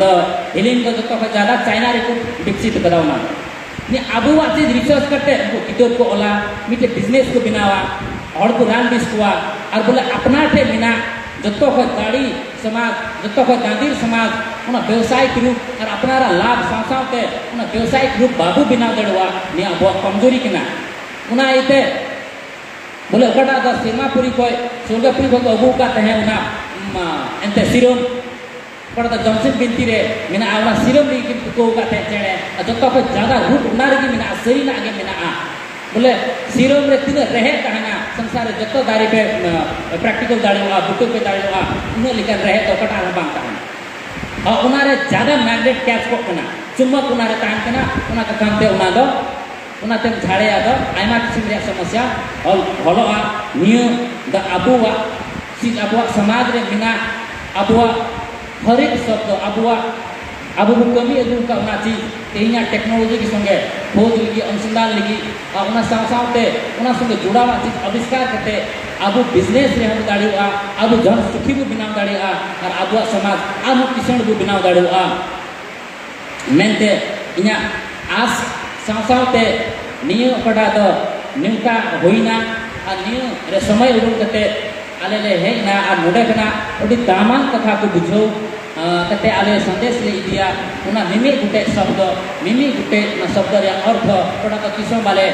ᱫᱚ ᱦᱤᱞᱤᱝ ᱫᱚ ᱡᱚᱛᱚ ᱠᱷᱚᱱ ᱡᱟᱫᱟ ᱪᱟᱭᱱᱟ ᱨᱮᱠᱚ ᱵᱤᱠᱥᱤᱛ ᱠᱟᱫᱟ ᱚᱱᱟ᱾ ᱱᱤᱭᱟᱹ ᱟᱵᱚᱣᱟᱜ ᱪᱮᱫ ᱨᱤᱥᱟᱨᱪ ᱠᱟᱛᱮ ᱩᱱᱠᱩ ᱠᱤᱛᱟᱹᱵ ᱠᱚ ᱚᱞᱟ, ᱢᱤᱫᱴᱮᱡ ᱵᱤᱡᱽᱱᱮᱥ ᱠᱚ ᱵᱮᱱᱟᱣᱟ, ᱦᱚᱲ ᱠᱚ ᱨᱟᱱ ᱵᱤᱥ ᱠᱚᱣᱟ, ᱟᱨ ᱵᱚᱞᱮ ᱟᱯᱱᱟᱨ ᱴᱷᱮᱱ ᱢᱮᱱᱟᱜ ᱡᱚᱛᱚ ᱠᱷᱚᱱ ᱫᱟᱲᱮ ᱥᱚᱢᱟᱡᱽ, ᱡᱚᱛᱚ ᱠᱷᱚᱱ ᱫᱟᱸᱫᱤᱨ ᱥᱚᱢᱟᱡᱽ, ᱚᱱᱟ ᱵᱮᱵᱽᱥᱟᱭᱤᱠ ᱨᱩᱯ ᱟᱨ ᱟᱯᱱᱟᱨᱟᱜ ᱞᱟᱵᱷ ᱥᱟᱶ ᱥᱟᱶᱛᱮ ᱚᱱᱟ ᱵᱮᱵᱽᱥᱟᱭᱤᱠ ᱨᱩᱯ ᱵᱟᱵᱚ ᱵᱮᱱᱟᱣ ᱫᱟᱲᱮᱭᱟᱜᱼᱟ, ᱱᱤᱭᱟᱹ ᱟᱵᱚᱣᱟᱜ ᱠᱚᱢᱡᱳᱨᱤ ᱠᱟᱱᱟ᱾ ᱚᱱᱟ ᱤᱭᱟᱹᱛᱮ ᱵᱚᱞᱮ ᱚᱠᱟᱴᱟᱜ ᱫᱚ ᱥᱮᱨᱢᱟ ᱯᱩᱨᱤ ᱠᱷᱚᱱ, ᱥᱚᱨᱜᱟᱯᱩᱨᱤ ᱠᱷᱚᱱ ᱠᱚ ᱟᱹᱜᱩ ᱟᱠᱟᱫ ᱛᱟᱦᱮᱸ ᱚᱱᱟ, ᱩᱢ, ᱮᱱᱛᱮ ᱥᱤᱨᱚᱢ, ᱚᱠᱟᱴᱟᱜ ᱫᱚ ᱡᱚᱢᱥᱤᱢ ᱵᱤᱱᱛᱤ ᱨᱮ ᱢᱮᱱᱟᱜᱼᱟ, ᱚᱱᱟ ᱥᱤᱨᱚᱢ ᱨᱮᱜᱮ ᱠᱤᱱ ᱛᱩᱠᱟᱹᱣ ᱟᱠᱟᱫ ᱛᱟᱦᱮᱸ ᱪᱮᱬᱮ᱾ ᱟᱨ ᱡᱚᱛᱚ ᱠᱷᱚᱱ ᱡᱟᱫᱟ ᱨᱩᱯ ᱚᱱᱟ ᱨᱮᱜᱮ ᱢᱮᱱᱟᱜᱼᱟ, ᱥᱟᱹᱨᱤᱱᱟᱜ ᱜᱮ ᱢᱮᱱᱟᱜᱼᱟ᱾ ᱵᱚᱞᱮ ᱥᱤᱨᱚᱢ ᱨᱮ ᱛᱤᱱᱟᱹᱜ ᱨᱮᱦᱮᱫ ᱛᱟᱦᱮᱱᱟ, ᱥᱚᱝᱥᱟᱨ ᱨᱮ ᱡᱚᱛᱚ ᱫᱟᱨᱮ ᱯᱮ, ᱩᱢ, ᱯᱨᱮᱠᱴᱤᱠᱮᱞ ᱫᱟᱲᱮᱭᱟᱜᱼᱟ, ᱵᱩᱴᱟᱹ ᱯᱮ ᱫᱟᱲᱮᱭᱟᱜᱼᱟ, ᱩᱱᱟᱹᱜ ᱞᱮᱠᱟᱱ ᱨᱮᱦᱮᱫ ᱫᱚ ᱚᱠᱟᱴᱟᱜ ᱨᱮᱦᱚᱸ ᱵᱟᱝ ᱛᱟᱦᱮᱱᱟ᱾ ᱟᱨ ᱚᱱᱟ ᱨᱮ ᱡᱟᱫᱟ ᱢᱮᱜᱱᱮᱴ ᱠᱮᱪ ᱠᱚᱜ ᱠᱟᱱᱟ, ᱪᱩᱢᱵᱚᱠ ᱚᱱᱟ ᱨᱮ ᱛᱟᱦᱮᱱ ᱠᱟᱱᱟ, ᱚᱱᱟ ᱠᱟᱨᱚᱱ ᱛᱮ ᱚᱱᱟ ᱫᱚ ᱚᱱᱟᱛᱮᱢ ᱡᱷᱟᱲᱮᱭᱟ ᱫᱚ ᱟᱭᱢᱟ ᱠᱤᱥᱤᱢ ᱨᱮᱭᱟᱜ ᱥᱚᱢᱚᱥᱭᱟ ᱦᱚᱞ-, ᱦᱚᱞᱚᱜᱼᱟ᱾ ᱱᱤᱭᱟᱹ ᱫᱚ ᱟᱵᱚᱣᱟᱜ ᱪᱮᱫ ᱟᱵᱚᱣᱟᱜ ᱥᱚᱢᱟᱡᱽ ᱨᱮ ᱢᱮᱱᱟᱜ, ᱟᱵᱚᱣᱟᱜ ᱦᱟᱨᱮᱠ ᱥᱚᱵᱫᱚ, ᱟᱵᱚᱣᱟᱜ, ᱟᱵᱚ ᱵᱚ ᱠᱟᱹᱢᱤ ᱟᱹᱜᱩ ᱟᱠᱟᱫ ᱚᱱᱟ ᱪᱮᱫ ᱛᱮᱦᱮᱧᱟᱜ ᱴᱮᱠᱱᱳᱞᱚᱡᱤ ᱜᱮ ᱥᱚᱸᱜᱮ ᱠᱷᱳᱡᱽ ᱞᱟᱹᱜᱤᱫ, ᱚᱱᱩᱥᱚᱱᱫᱷᱟᱱ ᱞᱟᱹᱜᱤᱫ, ᱟᱨ ᱚᱱᱟ ᱥᱟᱶ ᱥᱟᱶᱛᱮ ᱚᱱᱟ ᱥᱚᱸᱜᱮ ᱡᱚᱲᱟᱣᱟᱜ ᱪᱮᱫ ᱟᱵᱤᱥᱠᱟᱨ ᱠᱟᱛᱮ ᱟᱵᱚ ᱵᱤᱡᱽᱱᱮᱥ ᱨᱮᱦᱚᱸ ᱵᱚ ᱫᱟᱲᱮᱭᱟᱜᱼᱟ, ᱟᱵᱚ ᱡᱚᱱ ᱥᱩᱠᱷᱤ ᱵᱚ ᱵᱮᱱᱟᱣ ᱫᱟᱲᱮᱭᱟᱜᱼᱟ, ᱟᱨ ᱟᱵᱚᱣᱟᱜ ᱥᱚᱢᱟᱡᱽ ᱟᱨᱦᱚᱸ ᱠᱤᱥᱟᱹᱬ ᱵᱚ ᱵᱮᱱᱟᱣ ᱫᱟᱲᱮᱭᱟᱜᱼᱟ᱾ ᱢᱮᱱᱛᱮ ᱤᱧᱟᱹᱜ ᱟᱥ ᱥᱟᱶ ᱥᱟᱶᱛᱮ ᱱᱤᱭᱟᱹ ᱚᱠᱟᱴᱟᱜ ᱫᱚ ᱱᱮᱣᱛᱟ ᱦᱩᱭᱱᱟ, ᱟᱨ ᱱᱤᱭᱟᱹ ᱨᱮ ᱥᱚᱢᱚᱭ ᱩᱰᱩᱝ ᱠᱟᱛᱮ ᱟᱞᱮ ᱞᱮ ᱦᱮᱡ ᱮᱱᱟ, ᱟᱨ ᱱᱚᱰᱮ ᱠᱷᱚᱱᱟᱜ ᱟᱹᱰᱤ ᱫᱟᱢᱟᱱ ᱠᱟᱛᱷᱟ ᱠᱚ ᱵᱩᱡᱷᱟᱹᱣ, ᱟᱸ, ᱠᱟᱛᱮ ᱟᱞᱮ ᱥᱟᱸᱫᱮᱥ ᱞᱮ ᱤᱫᱤᱭᱟ᱾ ᱚᱱᱟ ᱢᱤᱢᱤᱫ ᱜᱚᱴᱮᱡ ᱥᱚᱵᱫᱚ, ᱢᱤᱢᱤᱫ ᱜᱚᱴᱮᱡ ᱚᱱᱟ ᱥᱚᱵᱫᱚ ᱨᱮᱭᱟᱜ ᱚᱨᱛᱷᱚ, ᱚᱠᱟᱴᱟᱜ ᱫᱚ ᱛᱤᱥ ᱦᱚᱸ ᱵᱟᱞᱮ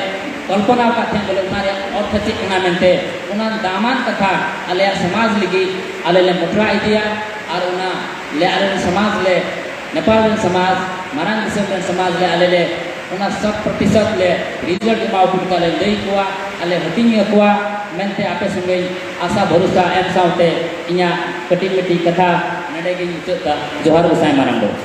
ᱠᱚᱞᱯᱚᱱᱟ ᱟᱠᱟᱫ ᱛᱟᱦᱮᱸᱫ, ᱵᱚᱞᱮ ᱚᱱᱟ ᱨᱮᱭᱟᱜ ᱚᱨᱛᱷᱚ ᱪᱮᱫ ᱠᱟᱱᱟ ᱢᱮᱱᱛᱮ, ᱚᱱᱟ ᱫᱟᱢᱟᱱ ᱠᱟᱛᱷᱟ ᱟᱞᱮᱭᱟᱜ ᱥᱚᱢᱟᱡᱽ ᱞᱟᱹᱜᱤᱫ ᱟᱞᱮ ᱞᱮ ᱢᱚᱴᱨᱟ ᱤᱫᱤᱭᱟ, ᱟᱨ ᱚᱱᱟ ᱞᱮ ᱟᱞᱮ ᱨᱮᱱ ᱥᱚᱢᱟᱡᱽ ᱞᱮ, ᱱᱮᱯᱟᱞ ᱨᱮᱱ ᱥᱚᱢᱟᱡᱽ, ᱢᱟᱨᱟᱝ ᱫᱤᱥᱚᱢ ᱨᱮᱱ ᱥᱚᱢᱟᱡᱽ ᱞᱮ ᱟᱞᱮ ᱞᱮ ᱚᱱᱟ ᱥᱚᱛ ᱯᱨᱚᱛᱤᱥᱚᱛ ᱞᱮ ᱨᱤᱡᱟᱞᱴ ᱮᱢᱟ ᱠᱚ ᱞᱮᱠᱟ ᱞᱮ ᱞᱟᱹᱭ ᱟᱠᱚᱣᱟ, ᱟᱞᱮ ᱦᱟᱹᱴᱤᱧ ᱟᱠᱚᱣᱟ ᱢᱮᱱᱛᱮ ᱟᱯᱮ ᱥᱚᱸᱜᱮᱧ ᱟᱥᱟ ᱵᱷᱚᱨᱥᱟ ᱮᱢ ᱥᱟᱶᱛᱮ ᱤᱧᱟᱹᱜ ᱠᱟᱹᱴᱤᱡ ᱢᱟᱹᱴᱤᱡ ᱠᱟᱛᱷᱟ ᱱᱚᱰᱮ ᱜᱤᱧ ᱢᱩᱪᱟᱹᱫ ᱫᱟ᱾ ᱡᱚᱦᱟᱨ ᱜᱚᱸᱥᱟᱭ ᱢᱟᱨᱟᱝ ᱵᱩᱨᱩ᱾